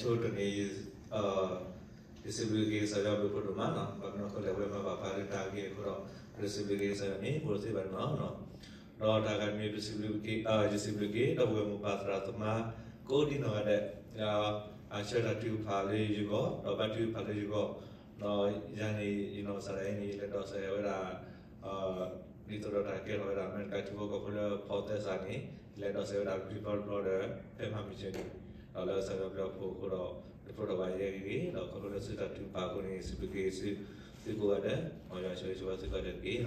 အဃိတနံၤ ယစံးဘျုးက့ၤကစၢ်ယွၤဘျုးဖးဒိၣ်မးနီၤ, ဘၣ်မနုၤအဃိလဲၣ် အဝဲမၤဘၣ်ပှၤလၢတၢ်ဂ့ၢ်အဃိဒီး ယစံးဘျုးက့ၤကစၢ်ယွၤန့ၣ် ပှဲၤသ့ဘၣ်န့ၣ်လီၤ. ဒီးတၢ်ဂၤတမံၤ ယစံးဘျုးက့ၤ ယစံးဘျုးက့ၤ ဒီပုၢ်ဝဲၢ်မိၢ်ပၢ်သရၣ်သမါ ကိးဒံနီၢ်ဂၤဒဲး အဆၢတၢ်ထုကဖၣ်လၢယဂီၢ် ဒီးဘါထုကဖၣ်လၢယဂီၢ်, ဒီးယၤန့ၣ် ယနီၢ်ကစၢ်ဒၣ်အံၤန့ၣ် လဲၤဒိးစဲးဝဲဒၣ် ဒ်သိးဒီးတၢ်ကဲထီၣ်ဝဲဒၣ် အမဲရကၤထံဖိကီၢ်ဖိလၢ ဖီသဲစးန့ၣ် လဲၤဒိးစဲးဝဲဒၣ် တဘျီတဘျီဒီး ဖဲမၤမုၢ်ကၢၤန့ၣ် ဒီးလၢကစၢ်ယွၤဘျုးအဖှိၣ်အဃိဒီး တဖျိထီၣ်ဘၣ်ယဲၢ်ဂ့ၤဂ့ၤ, ဒီးခီဖျိလၢဆူတၢ်ထုကဖၣ်အဃိန့ၣ် စံးဘျုးက့ၤဆူသုကိးဂၤဒဲး, မ်ယွၤဆိၣ်ဂ့ၤဆိၣ်ဝါသုကိးဂၤဒဲးတက့ၢ်. ဒီး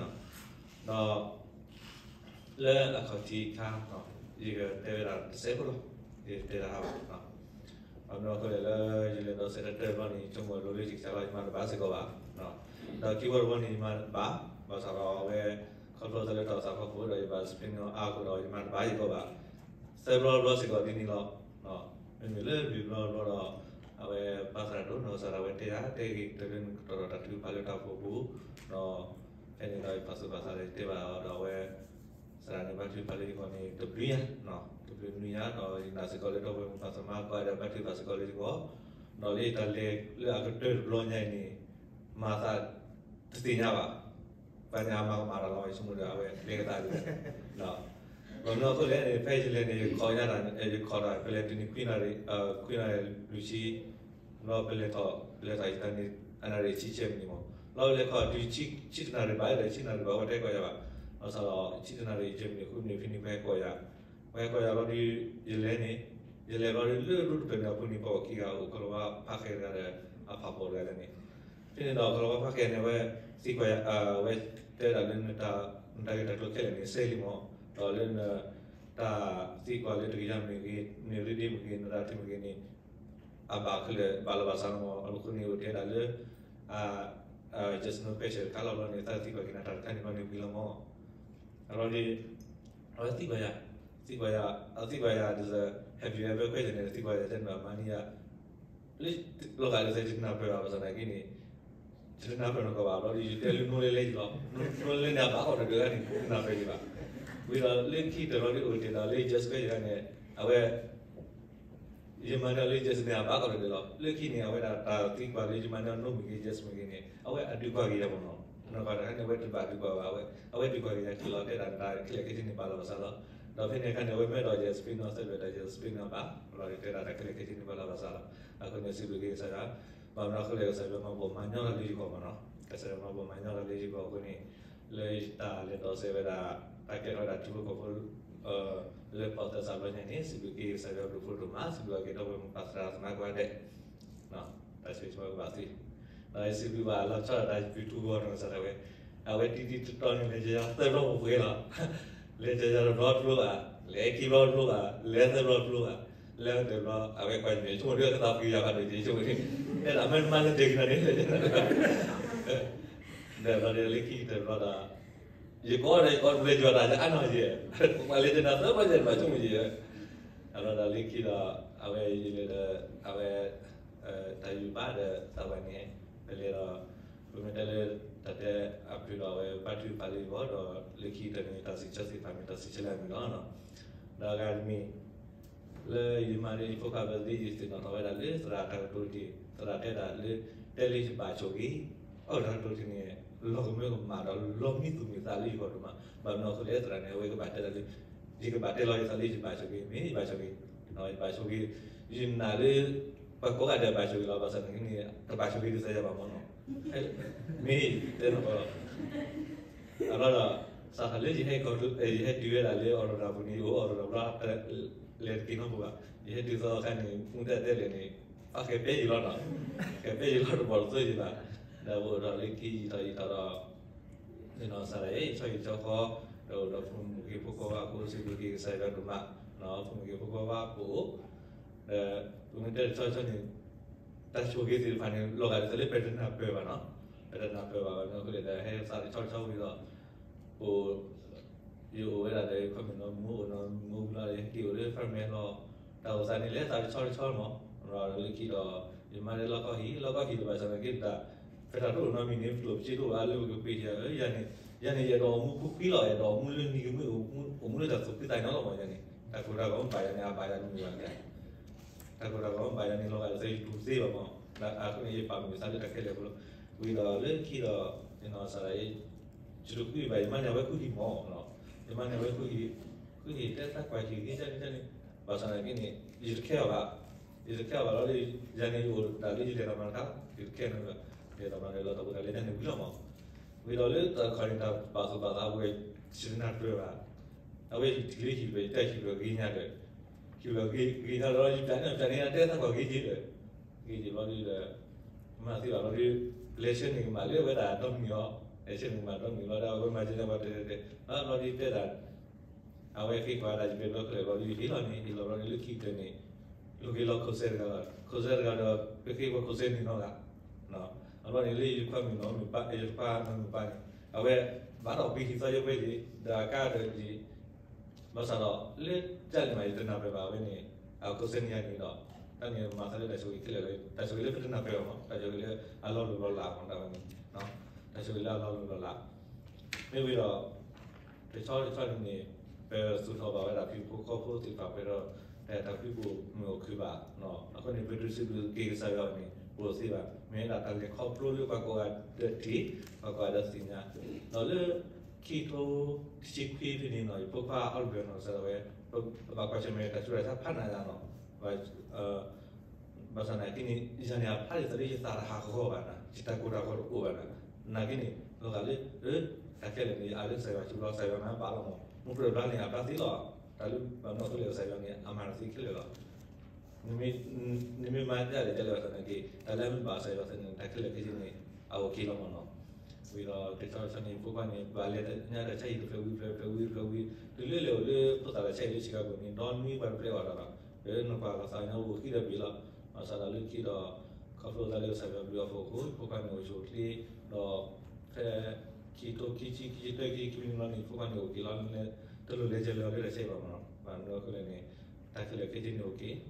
လၢအခီၣ်ထံးအခါ ယကတဲဝဲဒၣ်တစဲးဖိလီၤ, ယတဲတၢ်ဟးဘၣ် ဘၣ်မနုၤအဃိလဲၣ် လၢယလဲၤဒိးစဲးတၢ်တဘျီန့ၣ် ဆိကမိၣ်လိၤလၢယကစၢ်လီၤ ယမၤတဘၣ်စ့ၢ်ကီးဘၣ်, ဒီးခံဘျီတဘျီန့ၣ် ယမၤတဘၣ်, ဘၣ်ဆၣ်ဒီးအဝဲ ခီဖျိသးလၢတၢ်အိၣ်သးဖီခိၣ်ဒီး ယဘၣ် discipline အါအဃိဒီး ယမၤတဘၣ်စ့ၢ်ကီးဘၣ်, သၢဘျီတဘျီစ့ၢ်ကီးဒ်န့ၣ်လီၤ. မ့မ့ၢ်လၢလွံၢ်ဘျီတဘျီဒီး အဝဲပၢ်သရၣ်ဒိၣ်နီၢ်ကစၢ်ဒၣ်ဝဲတဲယၤ တဲဂ့ၤကတၢၢ်လၢနကတီၢ်ဒီးတၢ်ထုကဖၣ်လၢတၢ်အိၣ်ဖှိၣ်ပူၤ, ဒီး ဖဲန့ၣ်ဒီးယပာ်သူၣ်ပာ်သးဒီးယတဲဘၣ်အီၤဒီးအဝဲ သရၣ်န့ၣ်ဘါထုကဖၣ်လၢယဂီၢ်န့ၣ် တဘျုးညါ, တဘျုးနွံညါ ဒီးယနာ်စ့ၢ်ကီးလၢဒီပုၢ်ဝဲၢ်မိၢ်ပၢ်သရၣ်သမါကိးဂၤဒဲးဘါထုကဖၣ်စ့ၢ်ကီးလၢယဂီၢ်, ဒီးလၢယတၢ်လဲၤလၢအကတၢၢ်တဘျီညါအံၤန့ၣ် မၤသးတသ့ၣ်ညါဘၣ်, ပှၤန့ၣ်အမၤကမၣ်တၢ်လီၤ ယဆိကမိၣ်ဒီးအဝဲလဲၤကသးဒ်လဲၣ်, ဘၣ်မနုၤအဃိလဲၣ်န့ၣ် ဖဲယလဲၤန့ၣ် ယခိးညါတၢ် ယခိးတၢ် ပလဲၤတုၤန့ၣ် ခွံနၣ်ရံၣ် ခွံနၣ်ရံၣ်လွံၢ်ဆံ လီၤပလဲၤထီၣ် ပလဲၤထီၣ်ယတၢ်န့ၣ် အနၣ်ရံၣ်ဆံ Germany မး, လီၤပလဲၤခီၣ်တုၤ ဆံတနၣ်ရံၣ်ဘၣ်ဒီး ဆံနၣ်ရံၣ်ဘၣ် အဝဲတဲကီးယၤဘၣ်, ဘၣ်ဆၣ်ဒီး ဆံတနၣ်ရံၣ် Germany ဃုနံၤဖဲန့ၣ် ပှၤဟဲကီးယၤ, ပှၤဟဲကီးယၤလီၤဒီး ယလဲၤန့ၣ် ယလဲၤဘျီဒီးလၢဒိတဖျၢၣ်န့ၣ် အပူၤန့ၣ် ပှၤအီၣ်ခံဂၤအိၣ် ကီၤလၤဝါဖးဃဲတဂၤဒီး အဖးဖီၣ်တဂၤလဲၣ်န့ၣ်, ဖဲန့ၣ်ဒီး ကီၤလၤဝါဖးဃဲန့ၣ် အဝဲသံကွၢ်ယၤ အဝဲတဲဒၣ်လၢ နတၢ်ဂ့ၢ်တၢ်ကျိၤခဲလၢာ်န့ၣ် စဲလံမး, ဒီးလၢန တၢ်သံကွၢ်လၢတကယၤမ့ၢ်ဂ့ၤ, နရ့ဒ့မ့ၢ်ဂ့ၤ, နရၣ်ထံမ့ၢ်ဂ့ၤန့ၣ် အဘၣ်ခဲလၢာ် ဘၣ်လီၤဘၣ်စးလီၤမး, အဃိန့ၣ် အိၣ်ထဲဒၣ်လၢ just no question တခါလီၤဘျီန့ၣ် သးသံကွၢ်က့ၤနၤတၢ်တခါန့ၣ်ဘျီန့ၣ် ဝံၤလီၤမး, အလီၤဒီး အဝဲသံကွၢ်ယၤ, သံကွၢ်ယၤ, အသံကွၢ်ယၤ have you ever question န့ၣ် သံကွၢ်ယၤ တဲနၤမၤန့ၢ်ယၤ လၢ လီၤဂာ်လၢယတနၢ်ပၢၢ်ဘၣ် ဘၣ်ဆၣ်သနာ်က့န့ၣ် ယတနၢ်ပၢၢ်နီၢ်ကီၢ်ဘၣ် ဘျီဒီး ယတဲလၢနိလဲလဲယလီၤ, နိလဲလဲန့ၣ် အဘၣ်ကီးတဒၢန့ၣ် တနၢ်ပၢၢ်ဒံးဘၣ်, ဝံၤဒီးလၢခံတၢၢ်လီၤဒီး အိၣ်တ့ၢ်ဒီးလၢ just question န့ၣ် အဝဲ ယမၤန့ၢ်လၢ just န့ၣ် အဘၣ်ကီးတဒၢလီၤ, လၢခံန့ၣ် အဝဲဒၣ်တၢ်သံကွၢ်လၢ ယမၤန့ၢ် no မ့ၢ်ဂ့ၤ yes မ့ၢ်ဂ့ၤန့ၣ် အဝဲအဒုးကွၢ်က့ၤယၤမးနီၤ, နီၢ်ကီၢ်တခါန့ၣ် အဝဲတဘၣ်ဒုးကွၢ်ဘၣ်, အဝဲ အဝဲဒုးကွၢ်က့ၤယၤခံလီၤ တဲဒၣ်တၢ်ခဲလၢာ်ခဲဆ့န့ၣ်ဘၣ်လီၤဘၣ်စးလီၤ, ဒီးဖဲန့ၣ်အခါန့ၣ် အဝဲမ့ၢ်ဒီး just ဖဲန့ၣ် သၢဘျဲၣ်တၢ် just ဖဲန့ၣ်ဘၣ်, လီၤဒီးတဲဒၣ်တၢ်ခဲလၢာ်ခဲဆ့န့ၣ်ဘၣ်လီၤဘၣ်စးလီၤ, အဃိန့ၣ် စံးဘျုးက့ၤကစၢ်ယွၤ, ဘၣ်မနုၤအဃိလဲၣ် ကစၢ်ယွၤမၤဘီၣ်မၤညီတၢ်လၢယဂီၢ်မးနီၤ, ကစၢ်ယွၤမၤဘီၣ်မၤညီတၢ်လၢယဂီၢ်အဃိန့ၣ် လၢယတၢ်လဲၤဒိးစဲးဝဲဒၣ် တၢ်ကဲထီၣ်ဝဲဒၣ်ထံဖိကီၢ်ဖိ လၢဖီသဲစးဘျီညါန့ၣ် စံးဘျုးက့ၤကစၢ်ယွၤဘျုးဖးဒိၣ်မး, စံးဘျုးက့ၤဒီပုၢ်ဝဲၢ်မိၢ်ပၢ်သရၣ်သမါကိးဂၤဒဲး, တၢ်ဆိၣ်ဂ့ၤဆိၣ်ဝါကဘၣ်သု, ဒီးယစံးဘျုးဘၣ်လီၤဆီဒၣ်တၢ် YouTube ဂီၢ်နီၢ်ကစၢ်ဒၣ်ဝဲ, အဝဲတံၤတံၤတတီၤန့ၣ် လဲၤကယၤသၢဘျီပှဲၤပှဲၤလီၤ, လဲၤကယၤတဘျီတဘျီဘၣ်, လဲၤခံဘျီတဘျီဘၣ်, လဲၤသၢဘျီတဘျီဘၣ်, လဲၤတဘျီ အဝဲကွၢ်ညီ ဆိကမိၣ်ဒ်ကသးပှ့ၤယၤဖးဒိၣ်က့ၤ ဆိကမိၣ်န့ၣ်, အဲၣ်ဒိးမ့ၢ်နမါလၢတဲကနၤန့ၣ် ဒီးလီၤဒီးလၢခံတဘျီဒီး ယကိးဒီးယကိးတလဲၤကၠီတၢ် ယအါနီၢ်ယဲၢ်, ပှၤလဲၤကနၤသၢဘျီယဲၢ် မၤဆိကမိၣ်ယဲၢ်, အလီၤဒီးလၢခံဒီး အဝဲယလဲၤဒီး အဝဲ တၢ်ယူၤဘၣ်ဒီးသးဝဲန့ၣ် ပလဲၤဒီး ပမ့ၢ်တဲလၢ တၢ်တဲအဖုၣ်ဒီးအဝဲဘါထုကဖၣ်လၢယဂီၢ်ဒီး လၢခံတၢ်န့ၣ် တၢ်စံးဆၢစံးပာ်မ့ၢ်တၢ်စံးဆၢလၢအမုာ်လီၤ. ဒီးအဂၤတမံၤ လၢယမၤလၢယဖိခွါ birthday ယသ့ၣ်နီၣ်ထီၣ်ဝဲဒၣ်လၢသရၣ်တၢ်ကတိၤတ့ၢ် သရၣ်တဲဒၣ်လၢ တဲလၢယဘၣ်ဆိၣ်ဂ့ၤ, အိၣ်တၢ်ကတိၤတ့ၢ်န့ၣ် လီၤကမၢကမၣ်ဒီးလီၤမံသူၣ်မံသးလၢယဂီၢ်ဒိၣ်မး, ဘၣ်မနုၤအဃိလဲၣ် သရၣ်န့ၣ် အဝဲကဘၣ်တဲဒၣ်လၢ ယကဘၣ်တဲလီၤယသးလၢယဘၣ်ဆိၣ်ဂ့ၤ မ့ၢ်ယဘၣ်ဆိၣ်ဂ့ၤ, ယဘၣ်ဆိၣ်ဂ့ၤ, ယနာ်လၢ ပှၤကိးဂၤဒဲးဘၣ်ဆိၣ်ဂ့ၤလီၤ ဘၣ်ဆၣ်သနာ်က့န့ၣ် တဘၣ်ဆိၣ်ဂ့ၤဒ်သိးယၤဘၣ်မးနီၤ, မ့ၢ်တဲနီၢ်ကီၢ်လီၤ အလီၢ်ဒီး စးထီၣ်လၢယဟဲကီၢ် ယဟဲတုၤဝဲဒၣ်လၢ Aurora ပူၤန့ၣ် ယအိၣ် Aurora ဘျီ လဲၤတက့ၤနီတပူၤဘၣ်, ယဟဲတုၤသီအခါန့ၣ် မူတၢ်တဲလဲၣ်န့ၣ် အဃဲၤပဲယံၤလီၤနီၤ, ဃဲၤပဲယံၤလီၤတဘီၣ်တသ့ယံၤဘၣ်, ဒီးပအိၣ်ဒီးလၢခံယံာ်ထီၣ်ယံာ်ထီၣ်ဒီး မ့ၢ်နီၢ်စၢ်ဒၣ်အံၤ ဆီဟံၣ်ဆီဃီ ဒီးအိၣ်ဒီးဖိမုၣ်က့ၤဖိခွါဝဲအဃိ စံးဘျုးက့ၤကစၢ်ယွၤဒိၣ်မး, ဖိမုၣ်က့ၤဖိခွါဝဲပအိၣ် ဒီးပမ့ၢ်တဲတဆီဆီန့ၣ် တၢ်ဆိၣ်ဂ့ၤသ့ၣ်တဖၣ်န့ၣ် လီၤဂာ်ဒ်သိးလၢပတနၢ်ပၢၢ်ဘၣ်နီၤ, ပတနၢ်ပၢၢ်ဘၣ်ဘၣ်မနုၤအဃိလဲၣ် ဒီးဟဲသးတဆီတဆီဝံၤဒီး ပ ယအိၣ်ဝဲဒၣ်ဒီးခီမ့ၢ်နီၤ မူအိၣ်နီၤမူဘျီဒီး ယဟဲက့ၤအိၣ်လၢ apartment လီၤ, တၢ်အိၣ်သးန့ၣ် လဲၤသးတဆီတဆီမး, ဒီးလၢခံဒီး ယမါလၢလီၢ်ကီၢ်ဟံၣ် လီၢ်ကီၢ်ဟံၣ်တဘၣ်ဆၣ်သနာ်က့တၢ် ဖဲတၢ်တအိၣ်နီတမံၤန့ၣ် ပကျိၣ်ပစ့တအိၣ်ဘၣ်လၢပကပ့ၤယၤ ယၤန့ၣ် ယၤန့ၣ် ယအဲၣ်ဒိးအိၣ်မူဖှံဖှံလီၤ အဲၣ်ဒိးအိၣ်မူလၢနံၤကမှံ အိၣ်မူလၢတၢ်သူၣ်ဖှံသးညီလီၤမး ယၤန့ၣ် တၢ်ကိၢ်တၢ်ဂီၤမ့ၢ်ဘၣ်ယၤန့ၣ် အဘၣ်ယၤတမုာ်ဘၣ်န့ၣ် တၢ်ကီတၢ်ခဲမ့ၢ်ဘၣ်ယၤန့ၣ် လီၤဂာ်ဒီးယတူၢ်သ့ဘၣ်မး, အဃိန့ၣ် ယပာ်မုာ်သးလၢတၢ်ခဲလၢာ်အဃိလီၤ. ဝံၤဒီးလၢခံဒီး ယနီၢ်ကစၢ်ဒၣ်အံၤ ယတဃုဘၣ် ယမါန့ၣ် အဝဲဃုဟံၣ်မး, ယမါန့ၣ် အဝဲဃုဟံၣ်, ဃုဟံၣ်တဲသးကွၢ်ဟံၣ်ဂ့ၤဒ်န့ၣ်ဒ်န့ၣ်, ဘၣ်ဆၣ်သနာ်က့န့ၣ် ယတခဲအီၤဘၣ်, ယတခဲအီၤဘၣ်လီၤဒီး ယၤန့ၣ်ယအိၣ်တၢ်လၢယလဲၤတၢ်မၤတခါ, ယတခဲန့ၣ်ဘၣ်, လဲၤတၢ်မၤဒီးလီၤတၢ်ဖိတၢ်လံၤညါန့ၣ်ဝံၤလီၤမး. ဝံၤဒီးလၢတၢ်တခီန့ၣ် တၢ်ဘၣ်သူၣ်ဘၣ်သးဝဲ ယတနၢ်ပၢၢ်ဘၣ်, အဝဲယထံၣ်လၢဟံၣ်ဘၣ် ယတဲဟံၣ်ဘၣ်ဂ့ၤညါဒီး ဟံၣ်ဘၣ်ဂ့ၤဂ့ၤညါဒီး ယပျၢ်န့ၢ်ပျၢ်န့ၢ် အတဲသးကွၢ်ဂ့ၤက့ၤဒီး ဂ့ၤက့ၤဘျီဒုဒီး မၤသ့ဘၣ်ဘျီဒု လဲၤဆှၢန့ၢ်ကမၣ်လၢအဝဲဒၣ်ဒီမုၢ်နံၤအီၤ, လဲၤဆှၢန့ၢ်ကမၣ်ဒီမုၢ်နံၤဘျီဒီး အဝဲမၤကဲန့ၣ်ပှၤတဲတဲတဲ ဘျီဒုတဲဒၣ် အဝဲဃ့ကွၢ်ဒၣ်ယပျဲၢ်ဘျီခဲလၢာ်ဘျီဒု ယဟ့ၣ်လီၤန့ၢ် ဟ့ၣ်လီၤဘျီဒုလၢခံကတၢၢ်န့ၣ် လိၣ်က့ၤလီၤခိၣ်စဲတဂၤလီၤ, ခိၣ်စဲတဂၤဒီး ပဃ့ပခိၣ်စဲန့ၣ်နီတဂၤ, အဘျီန့ၣ်လၢယတခွါမုၣ်နီၢ်မုၢ်ပၢ် ယတခွါနီၢ်မုၢ်ပၢ်န့ၣ် အဝဲဘၣ်ဒီးပှ့ၤဟံၣ်သီယဲပှဲၤက့ၤ ဒီးအကါဒီးယ ဘၣ်ဆၣ်ဒီး လၢတၢ်န့ၣ်မး ယတနၢ်ပၢၢ်ဘၣ်အဝဲန့ၣ် အခိၣ်စဲန့ၣ်ယၤန့ၣ်ဒီး တၢ်န့ၣ်မၤသးလၢတၢ်ဆိၣ်ဂ့ၤခဲလၢာ်လီၤ, တၢ်ဆိၣ်ဂ့ၤလၢပတနၢ်ပၢၢ်ဘၣ်မး တၢ်ဆိၣ်ဂ့ၤလၢအလီၤလိၢ်လီၤလးမး တၢ်ဝဲန့ၣ် တၢ်ဆိၣ်ဂ့ၤလၢအလီၤလိၢ်လီၤလး မ့ၢ်ဝံၤဒီး တဆီတဆီန့ၣ်န့ၣ် ပသူၣ်ထီၣ်ဘၣ်ဝဲဒၣ်ဖံဖိဃီဖိသ့ၣ်တဖၣ်ပှဲၤဒီး တၢ်သးခုပူၤမုာ်အိၣ်ခုၣ်ဘၣ်, အဃိန့ၣ် ပတစံးဘျုးက့ၤကစၢ်ယွၤန့ၣ် ပအိၣ်သ့ဘၣ်, မ့ၢ်ဝဲဒၣ်တၢ်လဲၤခီဖျိလၢပှၤကိးဂၤဒဲးထံး ပှၤကိးဂၤဒဲးသ့ၣ်ညါ, ဒီးလၢ ခံထိခံဆံခွံဖဲန့ၣ်နီၤ ယဖိခွါအီၣ်ဘၢၣ်နီၤ ကစၢ်ဒၣ်ဝဲ ပဘၣ်ကွၢ်ဆၢၣ်မဲာ်တၢ်ဆူးတၢ်ဆါဖးနးယါနီၤ, ဘၣ်ဆၣ်သနာ်က့န့ၣ် ယၤန့ၣ် အဖျါဒ်သိးလၢယသးတဟးဂီၤဘၣ်နၤ, ယတၢ်ကိၢ်တၢ်ဂီၤတအိၣ်ဘၣ်နၤ, နာ်က့န့ၣ် လီၤဂာ်လၢ တၢ်ခဲလၢာ်န့ၣ် အါလၢကစၢ်ယွၤစုပူၤ ကစၢ်ယွၤမၤဘၣ်လီၤမး, မ့ၢ်ပြၢဘျါန့ၣ် အဘျါသ့လီၤ, တၢ်လၢဘၣ်မနုၤအဃိလဲၣ် ကစၢ်ယွၤန့ၣ် အမၤတၢ်သ့ခဲလၢာ်လီၤ. နမ့ၢ်မၤဒ်လဲၣ်ဒ်လဲၣ်ဘၣ်ဆၣ်သနာ်က့ တၢ်လၢအမ့ၢ်ဘၣ်ကစၢ်ယွၤသ့န့ၣ် တၢ်ခဲလၢာ်ခဲဆ့န့ၣ် အအိၣ်က့ၤလီၤမးနီၤ. ဝံၤဒီးတဆီတဆီန့ၣ် ဖိခွါန့ၣ် ဘၣ်လဲၤညါတၢ်ဆါဟံၣ်တဖျၢၣ်ဝံၤတဖျၢၣ် တဖျၢၣ်ဝံၤတဖျၢၣ်ဝံၤ တုၤလၢလဲၤအိၣ်လၢဖိသၣ်တၢ်ဆါဟံၣ်လၢ Chicago န့ၣ် ဒီနွံပှၤတဖျၢၣ်အီၤဒီး လၢနကွၢ်လီၤသးညါအိၣ်ဃံဒီးဘ့ၣ်လီၤ. ဘၣ်ဆၣ်ဒီးလၢခံဒီး ခီဖျိသးလၢကစၢ်ယွၤဘျုးအီၤအဃိ ဖိခွါန့ၣ်အိၣ်ဆူၣ်အိၣ်ချ့ ဒီး ဖဲ ခံထိခံဆံခံဆံတၢခံခံမံၤလီၤန့ၣ် ဖိခွါန့ၣ်အိၣ်က့ၤလီၤ တလိၣ်လဲၤကလဲၤအီၤလၢတၢ်ဆါဟံၣ်ဘၣ်မးနီၤ. ဘၣ်မနုၤအဃိလဲၣ်န့ၣ် တၢ်ခဲလၢာ်ခဲဆ့န့ၣ်အိၣ်က့ၤ ဒီးစံးဘျုးက့ၤ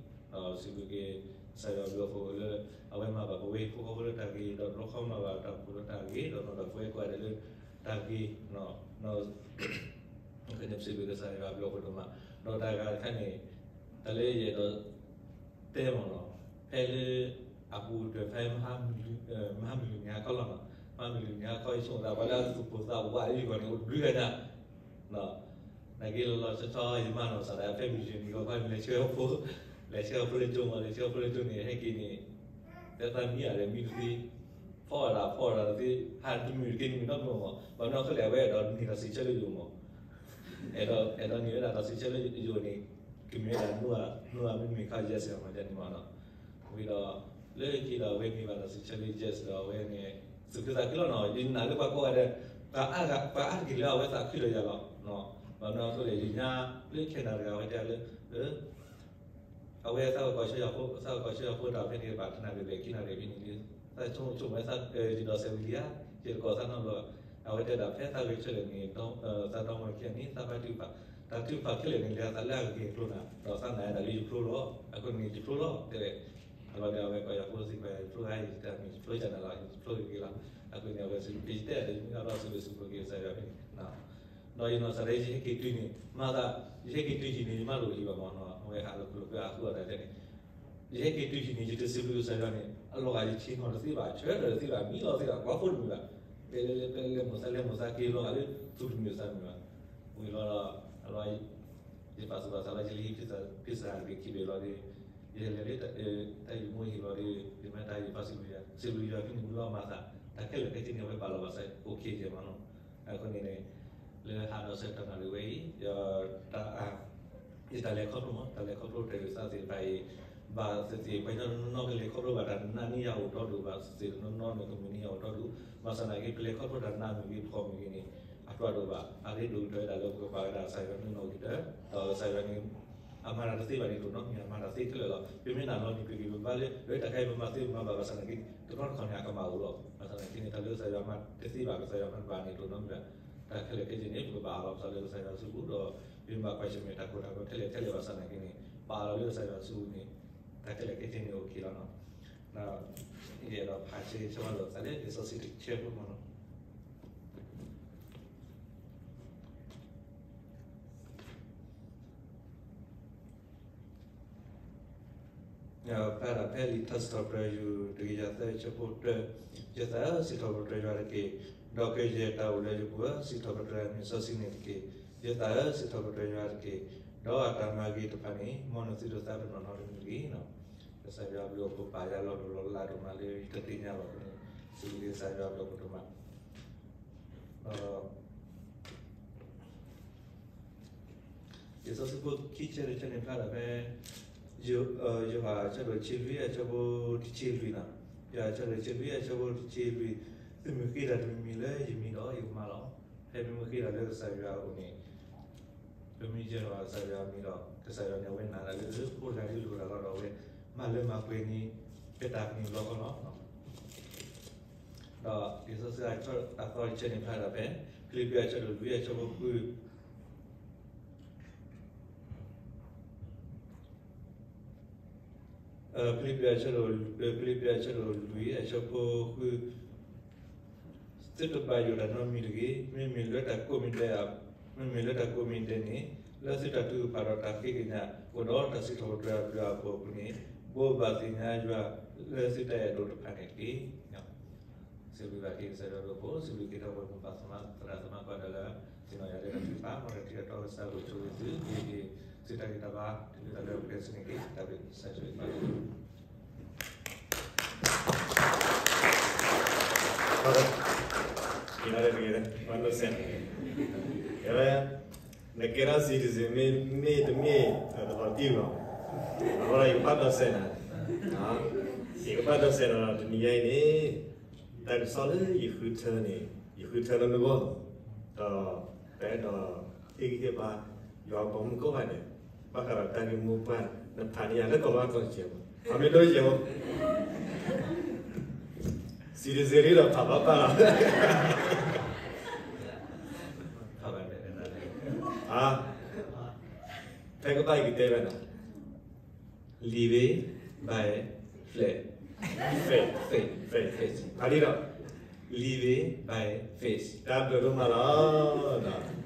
ကစၢ်ယွၤဘျုးအဃိလၢ အဝဲမၤဘၣ်ပဝဲဖိဃီဖိလၢတၢ်ဂ့ၤ ဒီးတြီခီနီၣ်ဘၣ်တၢ်ဖိလၢတၢ်ဂ့ၤ ဒီးနီၣ်ဘၣ်ပဝဲကိးဂၤဒဲးလၢတၢ်ဂ့ၤ ဒီး ကစၢ်ယွၤဘျုးအဃိဒိၣ်မး ဒီးတၢ်ဂၤတခါန့ၣ် တၢ်လၢယအဲၣ်ဒိး တဲမးနီၤ ဖဲလၢ အပူၤတၢၢ်ဖဲ မဟါမုၢ်လုၢ်န့ၣ်အခီလီၤနီၤ မဟါမုၢ်လုၢ်န့ၣ်အခီ ယဆိကမိၣ်သးပှၤလၢအသူၣ်ပိၢ်သးဝးလၢယဂီၢ်န့ၣ် အိၣ်တဘျုးဂၤညါ နာ်က့လီၤလီၤဆီဆီ ယမါနီၢ်ကစၢ်ဒၣ် ဖဲမုၢ်ယဲၢ်နံၤဂီၤခီန့ၣ် လဲၤဆှၢဖိ လဲၤဆှၢဖိလၢကၠိမး လဲၤဆှၢဖိလၢကၠိန့ၣ် ဟဲက့ၤန့ၣ် တဲသးမံအါဒီးမံတသ့ ဖီအါဒၣ်ဖီအါဒၣ်တသ့ ဟးတမုာ်တက့ၤတမုာ်နီတမံၤမး ဘၣ်မနုၤအဃိလဲၣ် အဝဲအဲၣ်ဒိးန့ၢ်တၢ်စံးဆၢလၢယိာ်မး အဲၣ်ဒိး အဲၣ်ဒိးန့ၢ်ဝဲဒၣ်တၢ်စံးဆၢလၢယိာ်န့ၣ် ကမ့ၢ်ဝဲဒၣ် နီၢ်အမ့မ့ၢ်ခါ yes မး ယၤန့ၣ်မးနီၤ ဝံၤဒီး လၢခံဒီးအဝဲန့ၢ်ဘၣ်တၢ်စံးဆၢလၢ yes ဒီးအဝဲန့ၣ် သူၣ်ခုသးခုလီၤနီၤ ယနာ်လၢပှၤကိးဂၤဒဲး ပှၤအါဂၤ ပှၤအါတက့ၢ်လၢအဝဲသးခုဒီးယၤလီၤ ဘၣ်မနုၤအဃိလဲၣ် ယညါလၢ Canada တဂၤ အဝဲတဲလၢ အဝဲသးကကွၢ်ဆၢယၤဖိ သးကကွၢ်ဆၢယၤဖိတၢ်ဖဲန့ၣ်ဘၣ်တနၣ်ရံၣ်ဘျဲၣ်ခံနၣ်ရံၣ်ဖဲန့ၣ်လံ သးဆိကမိၣ်ဝဲ ယဒီးစဲးဝံၤလံဧါ ယတကိးသးနီတဘျီဘၣ် အဝဲတဲဒၣ်ဖဲသးဂဲၤဆၢထၢၣ်န့ၣ် သးဒီမါဝၤခံဂၤန့ၣ် သးဘါထုကဖၣ် တၢ်ထုကဖၣ်ခဲလၢာ်န့ၣ် လဲၤအသးလၢအဂ့ၢ်အကျိၤနၤ ဒီးသးနာ်ဝဲဒၣ်လၢယဖျိလီၤ အဃိန့ၣ် ယဖျိလီၤ တဲဝဲ အလီၤဒီးအဝဲကွၢ်ယၤဖိသ့ၣ်ကွၢ်ယၤ ယဖျိဧါ ယတၢ်မ့ၢ်ယဖျိကနၣ်လီၤ ယဖျိဂ့ၤဂ့ၤလီၤ အဃိန့ၣ် အဝဲစံး ယတဲဒၣ်တမံၤဘၣ်ဘျီ စံးဘျုးစံးဖှိၣ်က့ၤကစၢ်ယွၤဖဲန့ၣ် ဒီးယနီၢ်ကစၢ်ဒၣ် ယဟဲက့ၤတုၤန့ၣ် မၤသး ယဟဲက့ၤတုၤဟံၣ်န့ၣ် ယမါတအိၣ်ဟံၣ်ဘၣ်မးနီၤ အဝဲဟးလီၤခူၣ်လီၤဖၢအဃုအီၣ်တၢ်တဲန့ၣ် ယဟဲက့ၤတုၤဟံၣ်န့ၣ် ယတစံးဘျုးကစၢ်ယွၤန့ၣ် အလီၤဂာ်ယဆ့ၣ်နီၤတသ့ဘၣ် ဆၢထၢၣ်တသ့ဘၣ် မံလီၤသ့ဘၣ် ကွၢ်ဖိတမုာ်ဘၣ် လဲၤလဲၤလဲၤလဲၤမိၢ်သးလဲၤမိၢ်သးက့ၤလီၤဂာ်လၢသူၣ်တမုာ်သးတမုာ်ဘၣ် ဝံၤလီၤဒီး အလီၤ ယပာ်သူၣ်ပာ်သးလီၤ ယလၢဟံၣ် pizza ဟံၣ်ဘ့ၣ်လီၤဒီး ယလဲၤလၢ တၢ်ယမိၢ်ဟံၣ်လီၤဒီး ယမ့ၢ်တၢ်ယပာ်စံးဘျုးယွၤ စံးဘျုးယွၤဖဲန့ၣ်မုၢ်လီၤမၤသး တၢ်ခဲလၢာ်ခဲဆ့န့ၣ် အဝဲပာ်လီၤဘၣ်စး okay ကဲမးနီၤ အဃိန့ၣ်န့ၣ် လၢဟါဒီးဆၢကတီၢ်နၣ်ရံၣ်ဝဲအံၤ ယတၢ် ယတၢ်လဲၤခီဖျိမး တၢ်လဲၤခီဖျိတၢ်အုၣ်သးသ့ၣ်တဖၣ်အံၤ ဘၣ်သ့ၣ်သ့ၣ် ပှၤကညီနီၢ်နီၢ်ကလဲၤခီဖျိဘၣ် တၢ်နာ်န့ၢ်ယၤအိၣ်ဒီဒူၣ် ဘၣ်သ့ၣ်သ့ၣ်နီၢ်နီၢ်န့ၣ် ကမုာ်န့ၢ်ယၤအိၣ်ဒီဒူၣ် ဘၣ်ဆၣ်သနာ်က့ ပလဲၤခီဖျိတၢ်နာ်မ့ၢ်ဂ့ၤ တခီမ့ၢ်ဂ့ၤန့ၣ် အတြၢ်ဒိၣ်ဘၣ် အရ့ဒိၣ်ကတၢၢ်ဝဲဒၣ်လၢပကပာ်ဝဲဒၣ်ကစၢ်ယွၤနီၢ်နီၢ်ကတၢၢ် ဒီးကစၢ်ယွၤန့ၣ် အမၤတၢ်တသ့ဘၣ်န့ၣ် တအိၣ်နီတမံၤ အမၤတၢ်သ့ခဲလၢာ်လီၤ. ပမ့ၢ်နာ်လီၤန့ၣ် ပဂံၢ်ပဘါလၢ လၢတၢ်ခဲအံၤပမၤသ့ပမၤဘၣ်ဘၣ်ဆၣ်သနာ်က့ တဘျီတခီၣ်န့ၣ် အကမၣ်အိၣ်လီၤ. ဘၣ်ဆၣ်သနာ်က့န့ၣ် တၢ်လၢကစၢ်ယွၤမၤတသ့ဘၣ် ကစၢ်ယွၤမၤတဘၣ်န့ၣ် တအိၣ်နီတမံၤဘၣ်. တၢ်ခဲလၢာ်ခဲဆ့န့ၣ် ပကဘၣ်အးလီၤပသးလၢကစၢ်ယွၤစုပူၤဒီး ပမ့ၢ်ဘၣ်ကွၢ်ဆၢၣ်မဲာ်တၢ်ကိၢ်တၢ်ဂီၤထဲလဲၣ်ထဲလဲၣ်ဘၣ်ဆၣ်သနာ်က့န့ၣ် ပအးလီၤလၢကစၢ်ယွၤစုပူၤန့ၣ် တၢ်ခဲလၢာ်ခဲဆ့န့ၣ် okay လီၤနီၤ. ဒီး ယအဲၣ်ဒိးဖးဆၢဆၢဝဲလိာ်သးလၢ လံာ်စီဆှံတဆၢဖိမးနီၤ. ဖျါဒၣ်ဖဲလံာ်ထါစံးထီၣ်ပတြၢၤ ယူၢ်တကယၤသၢ အဆၢဖိတၢ, ယသးဧၢ စံးထီၣ်ပတြၢၤယွၤတက့ၢ်, ဒီးကယဲၢ်တၢ်အိၣ်လၢယပူၤဧၢ စံးထီၣ်ပတြၢၤလံာ်စီဆှံန့ၣ်တက့ၢ်. ယသးဧၢ စံးထီၣ်ပတြၢၤယွၤတက့ၢ်, ဒီးအတၢ်မၤဂ့ၤတဖၣ်န့ၣ် မ်နသုတသးပ့ၤနီၣ်နီတမံၤတဂ့ၤ. ကစၢ်ယွၤအဘျုးအဖှိၣ်ပာ်ယၤလီၤလိၤလီၤလးဒိၣ်မးလၢယတသ့ၣ်ညါဘၣ်အဃိန့ၣ် စံးဘျုးကစၢ်ယွၤအဘျုးအဖှိၣ်ဒိၣ်မး. လံာ်စီဆှံဖိခံဆၢတဆၢန့ၣ်ဖျါဒၣ်ဖဲ ယိၤဟၣ်အဆၢဒိၣ်တဆံလွံၢ်အဆၢဖိတဆံလွံၢ်န့ၣ်, ယိၤဟၣ်အဆၢဒိၣ်တဆံလွံၢ်အဆၢဖိတဆံလွံၢ်, သုမ့ၢ်ဃ့တၢ်တမံၤမံၤလၢယမံၤဒီးယကမၤလီၤ. ဖဲမ့ၢ်မ့ၢ်ဃ့တၢ်လၢကစၢ်ယွၤအအိၣ်န့ၣ် ပမ့ၢ်ယဲၢ်လီၤကစၢ်ယွၤအမံၤဒီး ကစၢ်ယွၤန့ၣ် အဝဲနာ်တၢ်လၢ ဖိတဂၤဒ်လိၣ်တၢ်လီၤဒီး အဝဲမၤလၢမၤပှဲၤန့ၣ် ဖဲတၢ်ကန့ၢ်လီၤခီလီၤ. ဒီးလံာ်စီဆှံအသီတဆၢန့ၣ်ဖျါဒၣ်ဖဲ ဖံလံးပံၤအဆၢဒိၣ်လွံၢ်အဆၢဖိဃု ဖံလံးပံၤအဆၢဒိၣ် ဖံလံးပံၤအဆၢဒိၣ်လွံၢ်အဆၢဖိဃု, သုတဘၣ်ယိၣ်တၢ်နီတမံၤတဂ့ၤ, မ့မ့ၢ်လၢတၢ်ကိးမံၤဒဲး, မ့မ့ၢ်လၢတၢ်ကိးမံၤဒဲးန့ၣ် လၢသုတၢ်ထုကဖၣ်ဒီးတၢ်ဃ့ကညးအိၣ်ဒီးတၢ်စံးထီၣ်ပတြၢၤအဘျုးအဖှိၣ်အပူၤန့ၣ် ဘိးဘၣ်သ့ၣ်ညါယွၤလၢသုတၢ်အဲၣ်ဒိးတဖၣ်န့ၣ်တက့ၢ်. စံးဘျုးဘၣ်က့ၤကစၢ်ယွၤအဘျုးအဖှိၣ်, စံးဘျုးက့ၤဒီပုၢ်ဝဲၢ်မိၢ်ပၢ်သရၣ်သမါကိးဂၤဒဲးလၢ သ့ၣ်နီၣ်ယၤလၢတၢ်ထုကဖၣ် မ်တၢ်ထံၣ်တၢ်တီကစၢ်အဘျုးဆိၣ်ဂ့ၤသု က့ၤက့ၤသုတၢ်ဂံၢ်တၢ်ဘါ တုၤလၢတၢ်လၢပှဲၤစူန့ၣ်က့ၤ တၢ်ဘျုးကစၢ်ဆိၣ်ဂ့ၤဘၣ် ကဲဝဲ နကဲထီၣ် citizen မ့ၢ်တမ့ၢ် တလီၤတံၢ်လီၤ. အဃိဒီးယကဘၣ်ဒိးစဲးနၤ, ယကဘၣ်ဒိးစဲးနၤဒီးတနံၤညါအံၤန့ၣ် တၢ်ကစီၣ်လၢယဃုထၢန့ၣ် ယဃုထၢလၢနဂီၢ်လီၤ. ဒီးပအဲၣ်ဒိးဟ့ၣ်ဂံၢ်ဟ့ၣ်ဘါ ယွၤပိာ်မုၣ်ကိးဂၤဒဲး ဘၣ်ဃးဒီးတၢ်ဂ့ၢ်မိၢ်ပှၢ် နဖးန့ၢ်ယၤလၢကီၢ်လီၤဝါကျိာ်စဲးမး အမ့ၢ်ဒိယဲၢ်မး citizen ဒီးဖးဘၣ်ပၢ်လီၤ. ဖဲကဘၣ်ယကတဲဝဲဒၣ် living by faith, faith, faith, faith ဖးဒ်ဒီး living by faith တၢ်ဘျုးဒိၣ်မးလီၤ.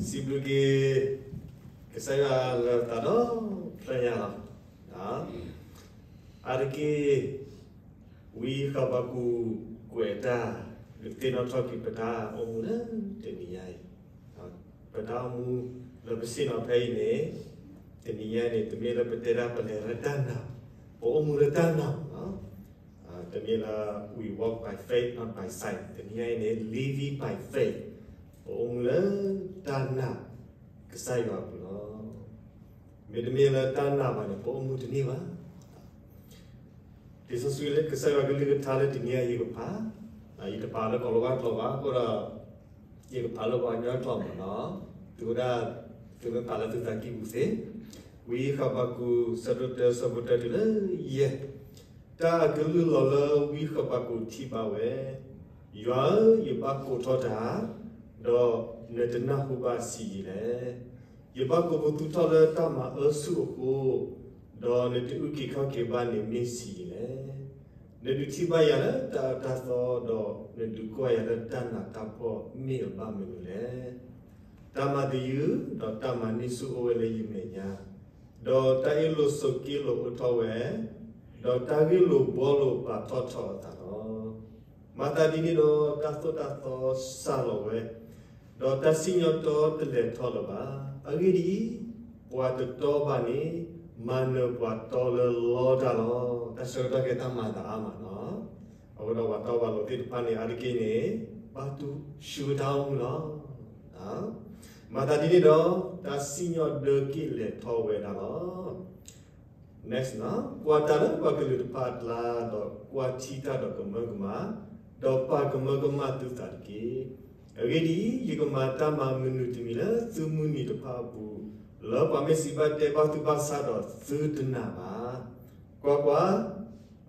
စံးဘျုးက့ၤ ကစၢ်ယွၤလၢသးဒီဖျၢၣ်ညါလီၤ. အါတက့ၢ် ဝံဃဘးကူာ်ကွဲးတၢ် ဒုးသ့ၣ်နီၣ်ထီၣ်က့ၤပတၢ်အိၣ်မူလၢတနံၤညါအံၤ, ပတၢ်အိၣ်မူလၢပဆ့ၣ်နီၤဖဲအံၤန့ၣ် တနံၤညါန့ၣ် တမ့ၢ်လၢပတဲဒၣ်ပလဲၤလၢတၢ်နာ်, ပအိၣ်မူလၢတၢ်နာ်လီၤ. တမ့ၢ်လၢ we walk by faith, not by sight တနံၤညါအံၤန့ၣ် living by faith ပအိၣ်မူလၢတၢ်နာ် ကစၢ်ယွၤအပူၤလီၤ. မ့တမ့ၢ်လၢတၢ်နာ်ဘၣ်န့ၣ် ပအိၣ်မူတန့ၢ်ဘၣ်. လံာ်စီဆှံလၢကစၢ်ယွၤကလုၢ်ကထါလၢတနံၤအံၤယကဖး, ယတဖးလၢကီၢ်လီၤဝါကျိာ်ဘၣ် အဃိဒီး ယကဖးလၢပှၤကညီကျိာ်မးလီၤ. သုဝဲဒၣ် သုမ့ၢ်ဖးလၢသုသးကံၢ်ပူၤသ့, ဝံဃဘးကူာ် ဆၢဒိၣ်တၢ ဆၢဖိတၢတုၤလၢယဲၢ်, တၢ်အကလုၢ်လီၤလၢဝံဃဘးကူာ်ထံၣ်ဘၣ်ဝဲ, ယွၤဧၢ, ယဘၣ်ကိးထီၣ်တၢ်, ဒီးနတနၢ်ဟူဘၣ်ဆံးယံာ်လဲၣ်. ယဘၣ်ကိးပသူထီၣ်လၢတၢ်မၤအၢဆူၣ်အဃိ, ဒီးနတအုၣ်က့ၤခီၣ်က့ၤဘၣ်န့ၣ်မ့ၢ်ဆံးယံာ်လဲၣ်. နဒုးထံၣ်ဘၣ်ယၤလၢတၢ်အၢတၢ်သီ, ဒီးနဒုးကွၢ်ယၤလၢတၢ်နးတၢ်ဖှီၣ်မ့ၢ်အဘၣ်မနုၤလဲၣ်. တၢ်မၤသယုၢ်, ဒီးတၢ်မၤန့ၢ်ဆူၣ်အိၣ်ဝဲလၢယမဲာ်ညါ, ဒီးတၢ်အ့ၣ်လိာ်ဆိးက့လိာ်အိၣ်ထီၣ်ဝဲ, ဒီးတၢ်ဂ့ၢ်လိာ်ဘှီလိာ်ပာ်ထီၣ်ထီၣ်အသးလီၤ. မၤသးဒ်န့ၣ်ဒီး တၢ်သိၣ်တၢ်သီစှၤလီၤဝဲ, ဒီးတၢ်စံၣ်ညီၣ်တီတလဲၤထီၣ်လၢၤဘၣ်. အဂ့ၢ်ဒ်အံၤ, ပှၤတတီဘၣ်န့ၣ် မၤနၢၤပှၤတီလၢလီတၢ်လီၤ. တၢ်ဆၢကတီၢ်ကဲတၢ်မၤအသးအါမးလီၤ. အဃိဒီးပှၤတီပှၤလိၤသ့ၣ်တဖၣ်န့ၣ် အါတက့ၢ်န့ၣ် ဘၣ်တူၢ်ဆူၣ်ဝဲတၢ်အိၣ်မူလီၤ. မၤသးဒ်န့ၣ်ဒီး တၢ်စံၣ်ညီၣ်ဒၢက့ၣ်လဲၤထီၣ်ဝဲဒၣ်လီၤ. Next ကွၢ်တၢ်လၢပှၤကလုာ်တဖၣ်အကျါ, ဒီးကွၢ်ထံတၢ်ဒီးကမၢကမၣ်, ဒီးပာ်ကမၢကမၣ်သုသးတက့ၢ်. အဂ့ၢ်ဒ်အံၤ, ယကမၤတၢ်မၤမနုၤတမံၤလၢသုမုၢ်နံၤတဖၣ်အပူၤ, လၢပှၤမ့ၢ်စံးဘၣ်တဲဘၣ်သူၣ်ဘၣ်သးဒီးသုတနာ်ဘၣ်. ကွၢ်ကွၢ်,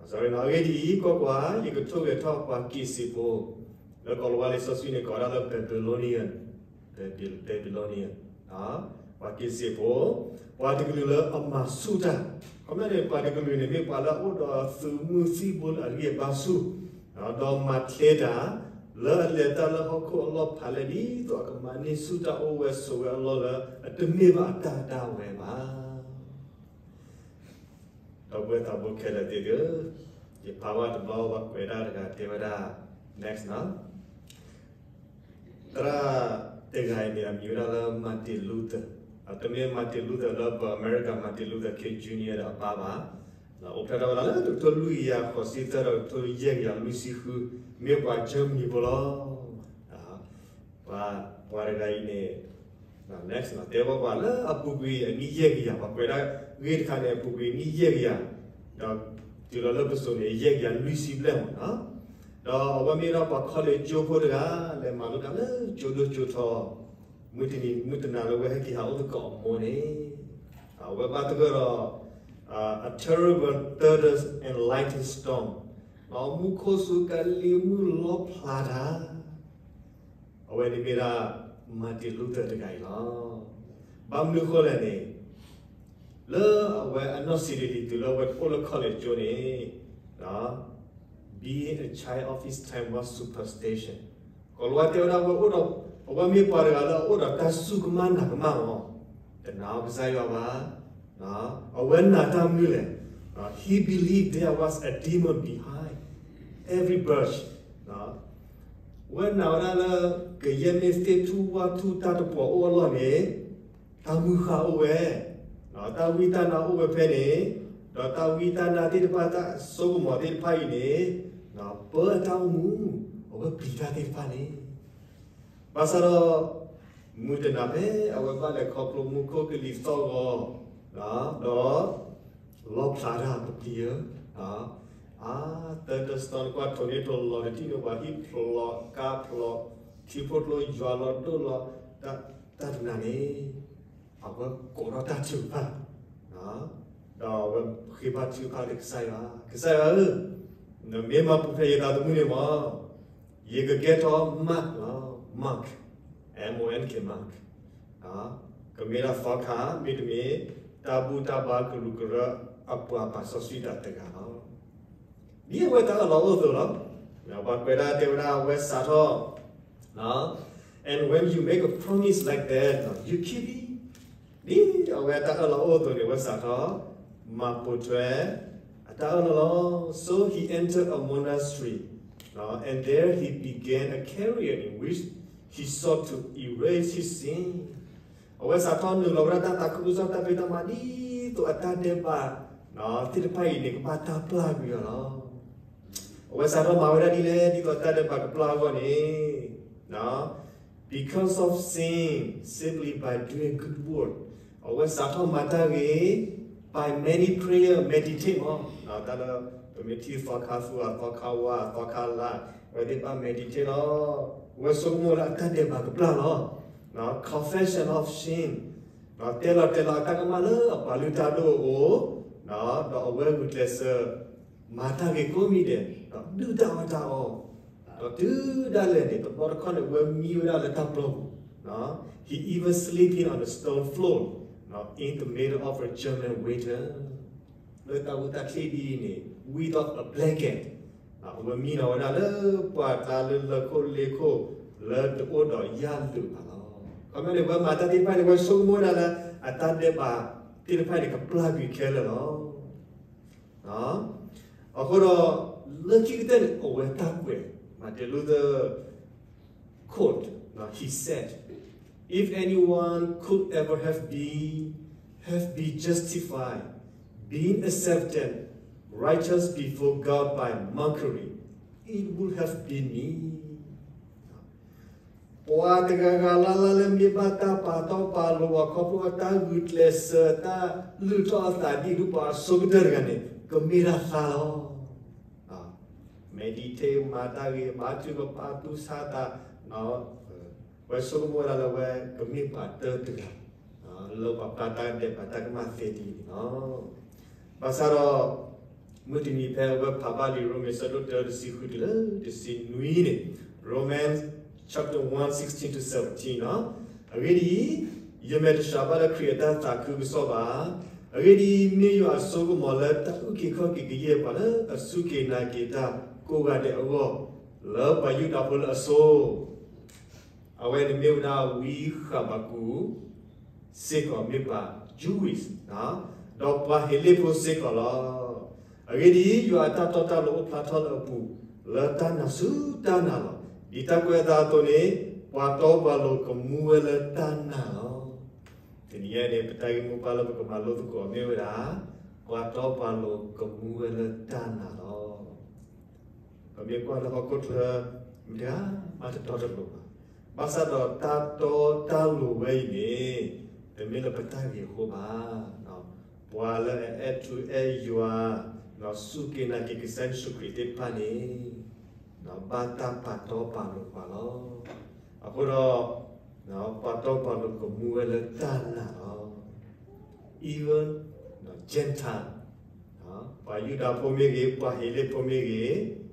အဂ့ၢ်ဒ်အံၤ, ကွၢ်ကွၢ်, ယကထိၣ်ဂဲၤထီၣ်ပှၤက့ၤစ့းဖိ, လၢကီၢ်လီၤဝါလံာ်စီဆှံန့ၣ် ကိးဝဲဒၣ်လၢ Babylonian, Babylonian ပှၤက့ၤစ့းဖိ, ပှၤတကလုာ်လၢအမၤဆူၣ်တၢ်, ခီပညီန့ၣ် ပှၤတကလုာ်န့ၣ်မ့ၢ်ပှၤလၢအအိၣ်ဒီးသုးမုၢ်သံၣ်ဘိလၢအဂံၢ်အဘါဆူၣ်, ဒီးမၤထဲတၢ်, လၢအလဲၤတၢ်လၢဟီၣ်ခိၣ်အလီၢ်ဖးလဲၢ် ဒ်သိးအကမၤန့ၢ်ဆူၣ်တၢ်အိၣ်ဝဲဆိးဝဲအလီၢ်လၢ အတမ့ၢ်ဘၣ်အတၢ်ဒၣ်ဝဲဘၣ်. ဒီပုၢ်ဝဲၢ်သးဘိခဲလၢာ်သ့ၣ်ဧၢ, ယဖးဘၣ်တဘျီ ပှၤကွဲးတၢ်တဂၤတဲဝဲဒၣ် next နီၤ. သရၣ်တဂၤအံၤန့ၣ် အမံၤဝဲဒၣ်လၢ Martin Luther, တမ့ၢ် Martin Luther လၢပ America Martin Luther King Junior ဒီးအပၢ်ဘၣ်. အိၣ်ဖျဲၣ်ထီၣ်ဝဲဒၣ်လၢတကထိလွံၢ်ကယၤဃိးဆံသၢ ဒီးတကထိယဲၢ်ကယၤလွံၢ်ဆံဃု, မ့ၢ်ပှၤ Germany ဖိလီၤ. ပှၤ ပှၤတဂၤအံၤန့ၣ် next နီၤ, တဲဘၣ်ပှၤလၢအပူၤကွံာ်အနံၣ်ယဲၢ်ကယၤ, ပှၤကွဲးဒၣ်ဂ့ၢ်တခါန့ၣ် အပူၤကွံာ်အနံၣ်ယဲၢ်ကယၤ, ဒီးတုၤလီၤလၢပစိၤန့ၣ် ယဲၢ်ကယၤလွံၢ်ဆံဘျဲၣ်မးနီၤ. ဒီးအဝဲမ့ၢ်ဒၣ်ပှၤ college ကၠိဖိတဂၤ လဲၤမၤလိတၢ်လၢကၠိဒိၣ်ကၠိထီ, မုၢ်တနံၤ မုၢ်တနၤလၢဝဲဟဲက့ၤဟးအိၣ်သကိးအမိၢ်န့ၣ်, အဝဲဘၣ်သဂၢၢ်ဒီး a terrible thunderous and lightning storm, မူခိၣ်စူၤကလံၤမုၢ်လီဖျးတၢ် အဝဲန့ၣ်မ့ၢ်ဒၣ် Martin Luther တဂၤအံၤလီၤ. ဘၣ်မနုၤဃိလဲၣ်န့ၣ်, လၢအဝဲအနီၢ်ဆံးဒ်န့ၣ် တုၤလၢအဝဲအိၣ်လၢ college ကၠိန့ၣ်, being a child of his time was superstition. ကီၤလၤဝါတဲဝဲဒၣ်ဝဲအိၣ်ဒီး, အဝဲမ့ၢ်ပှၤတဂၤလၢအအိၣ်ဒီးတၢ်စူၢ်ကမၣ်နာ်ကမၣ်အီၤ, တနာ်ကစၢ်ယွၤဘၣ်. အဝဲနာ်တၢ်မနုၤလဲၣ်, he believed there was a demon behind every bush. အဝဲနာ်ဝဲဒၣ်လၢ ကယဲၢ်မ့ၢ်သ့ၣ်ထူၣ်ဝၣ်ထူၣ်တၢ်တပှီၤအိၣ်အလီၢ်န့ၣ်, တၢ်မုၢ်ဃၢ်အိၣ်ဝဲ, တၢ်ဝံတၢ်နါအိၣ်ဝဲဖဲန့ၣ်, ဒီးတၢ်ဝံတၢ်နါသ့ၣ်တဖၣ် တၢ်စိကမီၤသ့ၣ်တဖၣ်အံၤန့ၣ်, ပၢအတၢ်အိၣ်မူ, အဝဲပျံၤတၢ်သ့ၣ်တဖၣ်န့ၣ် ဘၣ်ဆၣ်ဒီး မုၢ်တနၤဖဲအဝဲဘၣ်လဲၤခီဖျိမူခိၣ်ကလံၤသီၣ်ဂီၤ, ဒီး လီဖျးတၢ်ပျံၤဧၢ, အါ, thunderstorm ကွၢ်ထိးန့ၢ်ထိးလီၤတထံၣ်န့ၣ် ပှၤဟံၣ်ဖျိးကါဖျိး, ထံဖိကျိယွၤလီၤဒိၣ်လီၤ, တၢ်တနၤန့ၣ် အဝဲကိးထီၣ်တၢ်ထုကဖၣ်, ဒီးအဝဲဃ့ဘါထုကဖၣ်လၢကစၢ်ယွၤ, ကစၢ်ယွၤဧၢ, နမ့ၢ်မၤပူၤဖျဲးယသးသမူန့ၣ်မး, ယကကဲထီၣ် monk လီၤ, monk, M O N K monk, ကမ့ၢ်ဒၣ်သီခါ မ့တမ့ၢ် တၢ်ဘူၣ်တၢ်ဘါကရူၢ်ကရၢအပှၤပာ်စီဆှံတၢ်တဂၤလီၤ. ဒ်အဝဲတၢ်အၢၣ်လီၤအိၣ်အသိးလီၤ. ပှၤကွဲးဒၣ်တဲဝဲဒၣ်အဝဲစးထီၣ် And when you make a promise like that, you keep it. ဒ်အဝဲတၢ်အၢၣ်လီၤအိၣ်အသိးန့ၣ် အဝဲစးထီၣ် မၤပိာ်ထွဲ အတၢ်အၢၣ်လီၤလီၤ. So he entered a monastery, and there he began a career in which he sought to erase his sin. အဝဲစးထီၣ်နုာ်လီၤဝဲဒၣ်တၢ်သးခုကစီၣ်တၢ်ဖံးတၢ်မၤ ဒ်သိးအတၢ်ဒဲးဘးသ့ၣ်တဖၣ်အံၤန့ၣ် ကဘၣ်တၢ်ပျၢ်ကွံာ်အီၤလီၤ. အဝဲစးထီၣ်မၤဝဲဒၣ်ဒ်လဲၣ် ဒ်သိးတၢ်ဒဲးဘးကပျၢ်အဂီၢ်န့ၣ်, because of sin, simply by doing good work. အဝဲစးထီၣ်မၤတၢ်ဂ့ၤ by many prayer, meditate မး, တၢ်လၢ ပမ့ၢ်ထံၣ်သီခါသူၣ်ဧါ သီခါဝါ သီခါလါ, အဝဲသ့ၣ်ဘၣ် meditate လီၤ. အဝဲဆိကမိၣ်လၢအတၢ်ဒဲးဘးကပျၢ်လီၤ. Confession of sin, တဲလီၤတဲလီၤအတၢ်ကမၣ်လၢအပှၤလုၢ်တၢ်ဒိၣ်အအိၣ်, ဒီးအဝဲဂုာ်ကျဲးစၢး မၤတၢ်ဂ့ၤကိးမံၤဒဲး, ဒုၣ်တၢ်အီၣ်တၢ်အီ, ဒီးတုၤဒၣ်လဲာ်န့ၣ် တဘျီတခီၣ်န့ၣ် အဝဲမံဝဲဒၣ်လၢတၢ်ပျီပူၤ, he even sleeping on the stone floor, in the middle of a German winter. လၢတၢ်ဝံတၢ်ချ့ဒ်အံၤန့ၣ် without a blanket, အဝဲမံနီၤဝဲဒၣ်လၢပှၢ်ကျါလၢလၢၢ်ခိၣ်လ့ခိၣ် လၢတအိၣ်ဒီးယၣ်လုာ်ဘၣ်လီၤ. ခီပညီန့ၣ် အဝဲမၤတၢ်သ့ၣ်တဖၣ်န့ၣ် အဝဲဆိကမိၣ်ဝဲဒၣ်လၢ အတၢ်ဒဲးဘးသ့ၣ်တဖၣ်န့ၣ် ကပျၢ်ကွံာ်ခဲလၢာ်လီၤ. အဃိဒီး လၢခံကတၢၢ်န့ၣ် အဝဲတၢ်ကွဲး Martin Luther quote, he said, If anyone could ever have been, have been justified, been accepted, righteous before God by monkery, it would have been me. ပှၤတဂၤဂၤလၢ်လၢ်လၢမ့ၢ်ဘၣ်တၢ်ပာ်တီပာ်လိၤ ပှၤခီဖျိအတၢ်ဂုာ်ကျဲးစၢး တၢ်လုၢ်ထီၣ်အသးဒ်ဒူပှၤအဆိကတၢၢ်တဂၤန့ၣ် ကမ့ၢ်ဒၣ်သးလီၤ. meditate မၤတၢ်ဂ့ၤ ဘါထုကဖၣ် တူၢ်ဆါသး, ဝဲဆိကမိၣ်ဝဲဒၣ်လၢဝဲကမ့ၢ်ပှၤတၢၢ်တဂၤ လၢပှၤပျၢ်တၢ်ဒဲးဘးတၢ်ကမၣ်သ့ဒ်န့ၣ်လီၤ. ဘၣ်ဆၣ်ဒီး မုၢ်တနံၤဖဲအဝဲဖးဘၣ်လံာ်ရိမ့ၤ ဆၢဒိၣ်တၢ တဆံဃုတုၤလၢတဆံနွံန့ၣ်, Romans chapter one sixteen to seventeen နီၤ, အဂ့ၢ်ဒ်အံၤ, ယမဲာ်တဆှးဘၣ်လၢခရံာ်အတၢ်သးခုကစီၣ်ဘၣ်. အဂ့ၢ်ဒ်အံၤ, မ့ၢ်ယွၤအစိကမီၤလၢတၢ်အုၣ်က့ၤခီၣ်က့ၤကယဲၢ်ပှၤလၢအစူၢ်က့ၤနာ်က့ၤတၢ်ကိးဂၤဒဲးအဂီၢ်, လၢပှၤယူဒၤဖိလၢအဆိ အဝဲန့ၣ်မ့ၢ်ဝဲဒၣ်ဝံဃဘးကူာ်စ့ၢ်ကီးမ့ၢ်ပှၤ Jewish ဒီးပှၤဟ့းလ့ၣ်ဖိစ့ၢ်ကီးလီၤ. အဂ့ၢ်ဒ်အံၤ, ယွၤအတၢ်တီတၢ်လိၤအိၣ်ဖျါထီၣ်လၢအပူၤ လၢတၢ်နာ်ဆူတၢ်နာ်လီၤ. ဒ်တၢ်ကွဲးအသးအသိးန့ၣ်, ပှၤတီပှၤလိၤကမူဝဲလၢတၢ်နာ်လီၤ. တနံၤအံၤန့ၣ် ပတၢ်ဂ့ၢ်မိၢ်ပှၢ်လၢပကမၤလိသကိးမ့ၢ်ဝဲဒၣ်, ပှၤတီပှၤလိၤကမူဝဲလၢတၢ်နာ်လီၤ. ပမ့ၢ်ကွၢ်လၢဟီၣ်ခိၣ်ချၢ မတၤဂၤမးတတီတလိၤဘၣ်. ဘၣ်ဆၣ်ဒီးတၢ်တီတၢ်လိၤဝဲအံၤန့ၣ် တမ့ၢ်လၢပတၢ်ဂ့ၤအဃိဘၣ်. ပှၤလၢအအဲၣ်ထူအဲၣ်ယွၤ, စူၢ်က့ၤနာ်က့ၤကစၢ်ယ့ၣ်ၡူးခရံာ်သ့ၣ်တဖၣ်န့ၣ် ဘၣ်တၢ်ပာ်တီပာ်လိၤပှၤလီၤ. အဃိဒီး ပှၤတီပှၤလိၤကမူဝဲလၢတၢ်နာ်လီၤ. Even Gentile, ပှၤယူဒၤဖိမ့ၢ်ဂ့ၤ, ပှၤဟ့းလ့ၣ်ဖိမ့ၢ်ဂ့ၤ,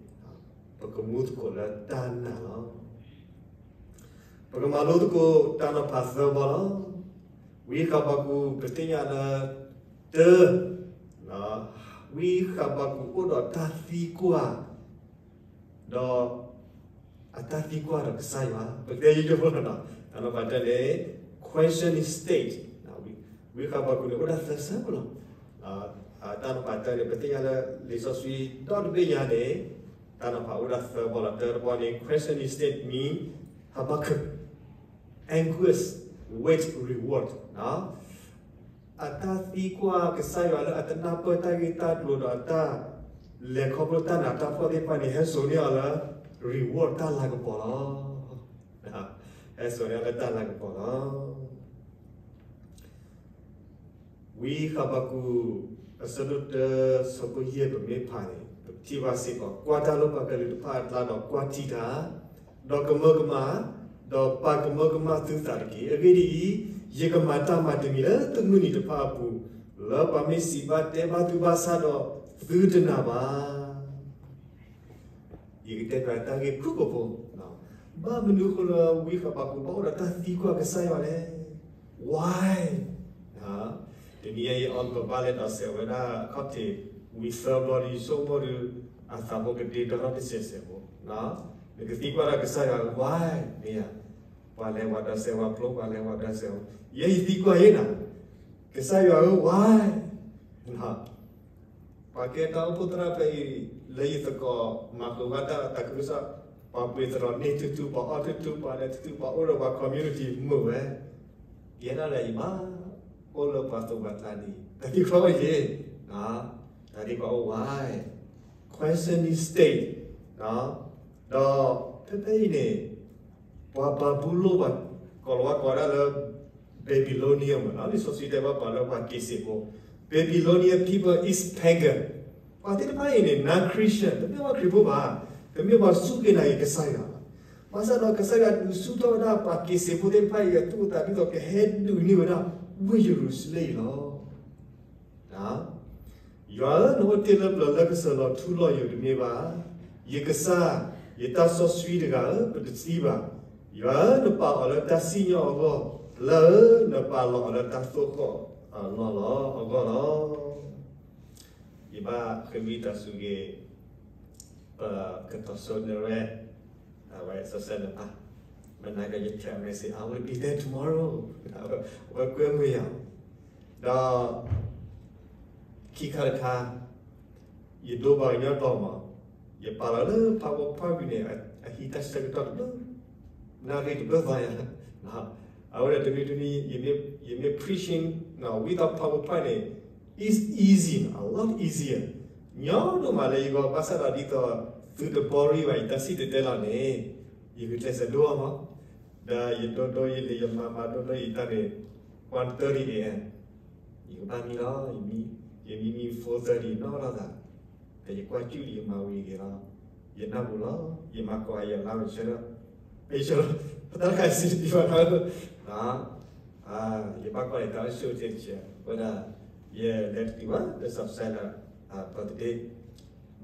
ပကမူသကိးလၢတၢ်နာ်လီၤ. ပကမၤလိသကိးတၢ်နီၤဖးသၢဘီလီၤ. ဝံဃဘးကူာ် ပသ့ၣ်ညါလၢ တၢ, ဝံဃဘးကူာ်အိၣ်ဒီးတၢ်သံကွၢ်, ဒီးအတၢ်သံကွၢ်ဒီးကစၢ်ယွၤ, ပကတဲယိယိဖိလီၤနီၤ. တၢ်နီၤဖးတၢန့ၣ် question is state, ဝံဃဘးကူာ်န့ၣ် အိၣ်ဒၣ်သၢဆၢဖိလီၤ. တၢ်နီၤဖးတၢန့ၣ် ပသ့ၣ်ညါလၢလံာ်စီဆှံဒီတဘ့ၣ်ညါန့ၣ် တၢ်နီၤဖးအိၣ်ဒၣ်သၢဘီလီၤ. တၢတဘီန့ၣ် question is state mean Habakkuk anguish wait reward. အတၢ်သံကွၢ်ကစၢ်ယွၤလၢအတနၢ်ပၢၢ်တၢ်ဂ့ၢ်တၢ်ကျိၤဒီးအတၢ်လဲၤခီဖျိတၢ်နးတၢ်ဖှီၣ်သ့ၣ်တဖၣ်န့ၣ် ဟဲစိာ်န့ၢ်အီၤလၢ reward တၢ်လၤကပီၤလီၤ. ဟဲစိာ်န့ၢ်အီၤလၢတၢ်လၤကပီၤလီၤ. ဝံဃဘးကူာ် အဆၢဒိၣ်တၢ ဆၢဖိယဲၢ် ပမ့ၢ်ဖးန့ၣ် ပထံၣ်ဘၣ်စ့ၢ်ကီး ကွၢ်တၢ်လိၣ်ဘၣ်ကလုၢ်တဖၣ်အကျါဒီးကွၢ်ထံတၢ်, ဒီးကမၢကမၣ်, ဒီးပာ်ကမၢကမၣ်သုသးတက့ၢ်. အဂ့ၢ်ဒ်အံၤ, ယကမၤတၢ်မၤတမံၤလၢသုမုၢ်နံၤတဖၣ်အပူၤ, လၢပှၤမ့ၢ်စံးဘၣ်တဲဘၣ်သုဘၣ်ဆၣ်ဒီး သုတနာ်ဘၣ်. ယကတဲပၠးတၢ်ဂ့ၢ်ဖုၣ်ကိာ်ဖိ, ဘၣ်မနုၤအဃိလၢဝံဃဘးကူာ်ဘၣ်အိၣ်ဒီးတၢ်သံကွၢ်ကစၢ်ယွၤလဲၣ်. Why? တနံၤအံၤ ယအီကဘၣ်လဲၤဒီးစဲးဝဲဒၣ်ခီၣ်ထံး ဝံၤသၢဘျီဒီး ယဆိကမိၣ်ဒီး အသးဖိကဒ့ဒီထီၣ်တစဲးစဲးဖိ, နကသံကွၢ်ဒီးကစၢ်ယွၤ why မ့ၢ်ဧါ. ပှၤလဲၤဝဲဒီးစဲးဝဲဖျိ ပှၤလဲၤဝဲဒီးစဲးဝဲ, ယဲယသံကွၢ်ယဲနၤ, ကစၢ်ယွၤဧၢ why? ပှၤကဲတၢ်အိၣ်ဖှိၣ်သရၣ်ဖဲအံၤ လၢယသကိးမၤဃုာ်ဘၣ်တၢ်သးခုကစီၣ်, ပှၤပှ့ၤသရိာ်န့ၢ်ထူထူ ပှၤအီၣ်ထူထူ ပှၤလဲၤထူထူ ပှၤအိၣ်ဒီးပှၤ community မုာ်ဝဲ, ယဲဒၣ်လဲာ်ယဘၣ်အိၣ်လၢပှၤသိးပှၤသးန့ၣ် တၢ်သံကွၢ်အိၣ်ယဲ, တၢ်သံကွၢ်အိၣ်ဝဲ, question is state, ဒီးဖဲဖဲအံၤန့ၣ် ပှၤဘၤဘူလိၣ် ပှၤကိးလီၤဝဲကိးဒၣ်လၢ Babylonian မ့ၢ်နီၤ, လံာ်စီဆှံတဲဘၣ်ပှၤလၢပှၤက့ၤစ့းဖိ, Babylonian people is pagan. ပှၤသ့ၣ်တဖၣ်အံၤန့ၣ် non-Christian, တမ့ၢ်ပှၤခရံာ်ဖိဘၣ်, တမ့ၢ်ပှၤစူၢ်က့ၤနာ်က့ၤကစၢ်ယွၤဘၣ်. ဘၣ်ဆၣ်ဒီးကစၢ်ယွၤဒုးဆူၣ်ထီၣ်ဝဲဒၣ်ပှၤက့ၤစ့းဖိသ့ၣ်တဖၣ်အံၤ အသူၣ်အသးဒ်သိးကဟဲဒုးန့ၢ်ဝဲဒၣ် ဝ့ၢ်ယရူၤၡလ့ၣ်အံၤလီၤ. ယွၤဧၢ, နအိၣ်တ့ၢ်လၢပျၢၤလၢကစၢၢ်လီၤထူလီၤယိာ်တမ့ၢ်ဘၣ်. ယကစၢ်, ယတၢ်စီဆှံတဂၤဧၢ, ပတသံဘၣ်. ယွၤဧၢ, နပာ်အီၤလၢတၢ်စံၣ်ညီၣ်အဂီၢ်, လၢဧၢ, နပာ်လီၤအီၤလၢတၢ်သိၣ်ဃီၣ်အလီၢ်လီၤ, အဂီၢ်လီၤ. ယဘၣ်ဃ့ဝံသးစူၤက့ၤ ပကတီၤဆိနရဲၣ် အဝဲစဲးနပၢ်, မနၤကယ text message, I will be there tomorrow. အဝဲကွဲမုာ်ယၤ, ဒီး ခံခါတခါ ယဒိဘၣ်ကညီတီၤမး, ယပာ်လီၤလၢ PowerPoint ဝံၤန့ၣ် အဟံးတၢ်ဆၢကတီၢ်တဘျုး နၣ်ရံၣ်တဘျုးသီယၤ, အဝဲဒၣ်တမံၤတမံၤ ယမ့ၢ် preaching without PowerPoint န့ၣ် it's easy, a lot easier. ညီဒိၣ်မးလၢယဂီၢ် ဘၣ်ဆၣ်ဒီးဒ်သိး သုတ boring ဘၣ် ယတၢ်စံၣ်တဲၤတဲလီၤန့ၣ် ယဂုာ်ကျဲးစၢးဒိအီၤမး, ဒီးယဒိဒိယလံာ်ယမၤမၤဒိဒိယတၢ်န့ၣ် one thirty a.m. ယကဘၣ်မံလီၤ, ယမံမံ four thirty နီၢ်လီၤသး, ဒီးယကွၢ်ကၠူၣ်ဒီးယမၤဝံၤက့ၤလီၤ, ယနၢ်ပူၤလီၤ, ယမၤကိးဂၤယလါမဆၢဒီး, ပတၢ်တခါစံးတပံၤဘၣ်နီၤ, ယဘၣ်ကွၢ်ယတၢ်အိၣ်ဆူၣ်အိၣ်ချ့တကဲး, အဃိဒၣ် ယလဲၤတတုၤဘၣ် လၢစီၤစဲလၢ birthday,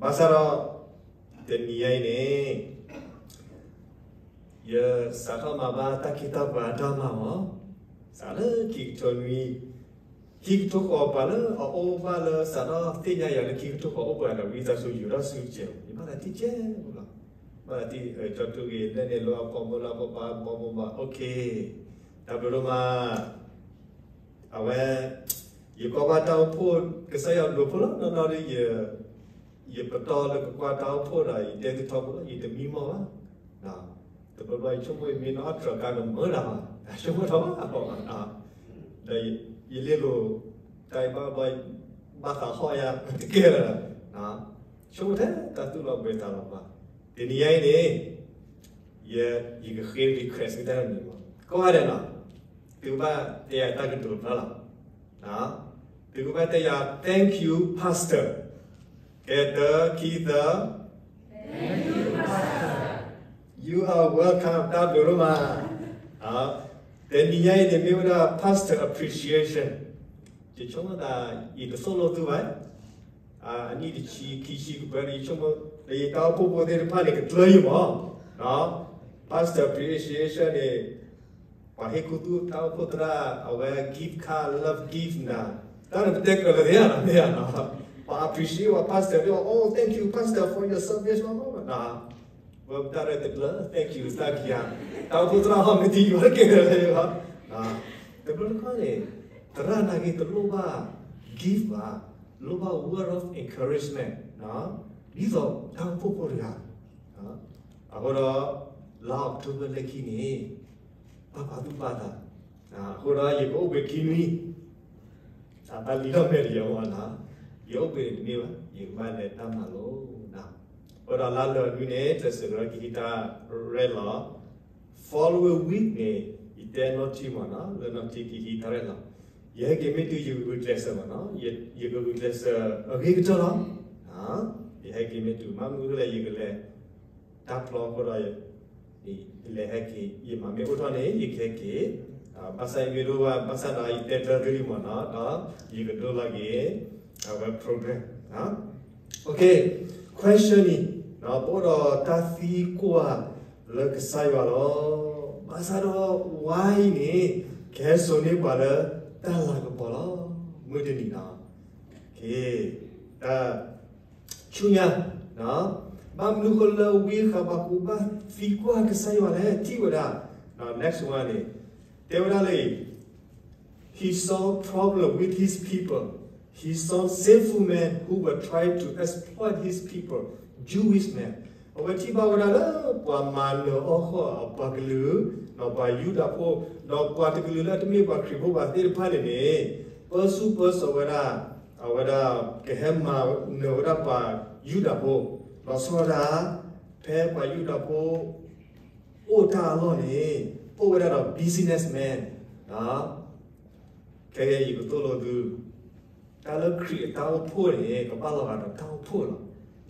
ဘၣ်ဆၣ်ဒီး တနံၤညါအံၤန့ၣ် ယစးထီၣ်မၤဘၣ်တၢ်ခ့တၢ်ပှၤအတၢ်မၤမး, စးလၢခံကထိနွံ, ခံကထိဃိးပှၤလၢအအိၣ်ဘၣ်လၢစးထီၣ်သ့ၣ်ညါယၤလၢခံကထိဃိးအိၣ်ပှဲၤဒီး ဝံသးစူၤယူၤထီၣ်စုကဲး, ယဘၣ်သးထံကဲးလီၤ. ဘၣ်သံကၠီတူၢ်ဂ့ၤ လၢန့ၣ်လၢအဖီမိၢ်လၢအဖီပၢ်ဘီမိၢ်ဘၣ် okay, တၢ်ဘျုးဒိၣ်မး, အဝဲ, ယကွၢ်ဘၣ်တၢ်အိၣ်ဖှိၣ်ကစၢ်ယွၤဒိးဖှိၣ်လီၤ နီၢ်နီၢ်ဒီး ယပတီၢ်လၢကကွၢ်တၢ်အိၣ်ဖှိၣ်ဒီး ယတဲသုထီဘိလီၤ ယတမံမီၢ်ဘၣ်, တဘျီဘျီယဆိကမိၣ်ယမ့ၢ်နီၢ်အီၣ်တြီၤကါကမၢဒၣ်ဘၣ် ဆိကမိၣ်ထီဘၣ်ဘၣ်, ဒီးယလ့လိာ်, တၢ်အံၤဘၣ်ဘၣ်, ဘၣ်ဃးဟီၣ်ယၤတကဲလၢၤ, ဆိကမိၣ်ထဲတၢ်သူၣ်လီၤဘှံးသးလီၤဘၣ်, တနံၤညါအံၤန့ၣ်, ယ, ယကဃ့ request တၢ်တမံၤမီၢ် ကိးဂၤဒဲးနီၤ, သုကဘၣ်တဲယၤတၢ်ကတိၤတဖျၢၣ်လီၤ, သုကဘၣ်တဲယၤ thank you pastor, ကဲတၢ ခံသၢ You are welcome တၢ်ဘျုးဒိၣ်မး, တနံၤညါအံၤန့ၣ်မ့ၢ်ဝဲဒၣ် pastor appreciation, ယဆိကမိၣ်သး, ယတသိၣ်လိသုဘၣ်, အနံၣ်တဆံခံဆံကပၢၤန့ၣ် ယဆိကမိၣ်, လၢယတၢ်အိၣ်ဖှိၣ်ဖိသ့ၣ်တဖၣ်န့ၣ်ကတြၢယမီၢ်, pastor appreciation န့ၣ်, ပှၤဟ့ၣ်ခူသူၣ်တၢ်အိၣ်ဖှိၣ်သရၣ် အဝဲ gift card love gift နၤ, တၢ်န့ၣ်ပတဲကၢၤလၢသ့ဧါ မ့ၢ်ဧါ, ပှၤ appreciate ပှၤ pastor ဒီး oh thank you pastor for your service ဝဲပတၢ်ရဲၣ်တကျၢၤ thank you တၢ်ခံဂၤ, တၢ်အိၣ်ဖှိၣ်သရၣ်ဟီၣ်မ့ၢ်တံၢ်ယွၤတကဲလၢၤ, တဘျီတခီၣ်န့ၣ်, သရၣ်နာ်က့တလိၣ်ဘၣ် gift ဘၣ်, လိၣ်ဘၣ် word of encouragement, ဒ်သိးတၢ်အိၣ်ဖှိၣ်ဖိတဂၤ, အဃိဒီး, လါ October လၢခံန့ၣ်, ပာ်ဖးသူၣ်ပာ်သး, အဃိဒီးယကအိၣ်ဘှံးခံနွံ, တၢ်လံၤထီၣ်မဲာ်တယၢၤအီၤနၤ, ယအိၣ်ဘှံးန့ၣ်တမ့ၢ်ဘၣ် ယကဘၣ်လဲၤတၢ်မၤလိနၤ, အဃိဒီးလါလၢာ်နွံန့ၣ် တစၢၤကရၢကဟံးတၢ်ရဲၣ်လီၤ, following week န့ၣ်, ယတဲနီၣ်ထံမီၢ်နီၤ လၢနီၣ်ထံကဟံးတၢ်ရဲၣ်လီၤ, ယဟဲက့ၤမ့ၢ်တုၤယကဂုာ်ကျဲးစၢးမီၢ်နီၤ, ယကဂုာ်ကျဲးစၢးအဂ့ၤကတၢၢ်လီၤ, ယဟဲက့ၤမ့ၢ်တုၤမ့ၢ်မနုၤလဲၣ် ယကလဲၤ တၢ်ဖျီအဃိဒီး, ယလဲၤဟဲက့ၤ ယမၤမ့ၢ်အိၣ်ထီၣ်န့ၣ် ယကဟဲက့ၤ, ဘၣ်ဆၣ်ယမ့ၢ်ဒိဘၣ် ဘၣ်ဆၣ်ဒီးယတဲတၢ်ဒ်လံမီၢ်နီၤ ဒီးယကဒိလီၤက့ၤ, အဝဲ program, okay, question န့ၣ်, ပအိၣ်ဒီးတၢ်သံကွၢ်လၢကစၢ်ယွၤလီၤ, ဘၣ်ဆၣ်ဒီး why န့ၣ်, ကဟဲစိာ်န့ၢ်ပှၤလၢတၢ်လၤကပီၤလီၤ, မုၢ်တနံၤနီၤ, တၢ် ဆူညါ, ဘၣ်မနုၤဃိလၢဝံဃးဘးကူးဘၣ်သံကွၢ်ကစၢ်ယွၤလဲၣ် ထံၣ်ဝဲဒၣ်, next one န့ၣ်, တဲဝဲဒၣ်လၢ, he saw problem with his people, he saw sinful men who were trying to exploit his people, Jewish men, အဝဲထံၣ်ဘၣ်ဝဲဒၣ်လၢပှၤမၤနၢၤအီၣ်ဃီၣ်အပှၤကလုာ်, ဒီးပှၤယူဒၤဖိ, ဒီးပှၤတကလုာ်လၢအတမ့ၢ်ပှၤခရံာ်ဖိဘၣ်သ့ၣ်တဖၣ်န့ၣ်န့ၣ်, ပၢဆူၣ်ပၢစိးဝဲဒၣ်, အဝဲဒၣ်ကဟဲမၤနၢၤဝဲဒၣ်ပှၤယူဒၤဖိ, လီၤဆီဒၣ်တၢ်, ဖဲပှၤယူဒၤဖိအိၣ်တၢ်အလီၢ်န့ၣ်, အိၣ်ဝဲဒၣ်ဒီး businessman, ခဲကနံၣ်အံၤပသိၣ်လိသု, တၢ်လၢခရံာ်အတၢ်အိၣ်ဖှိၣ်န့ၣ် ကဘၣ်လီၤဂာ်ဒီးတၢ်အိၣ်ဖှိၣ်လီ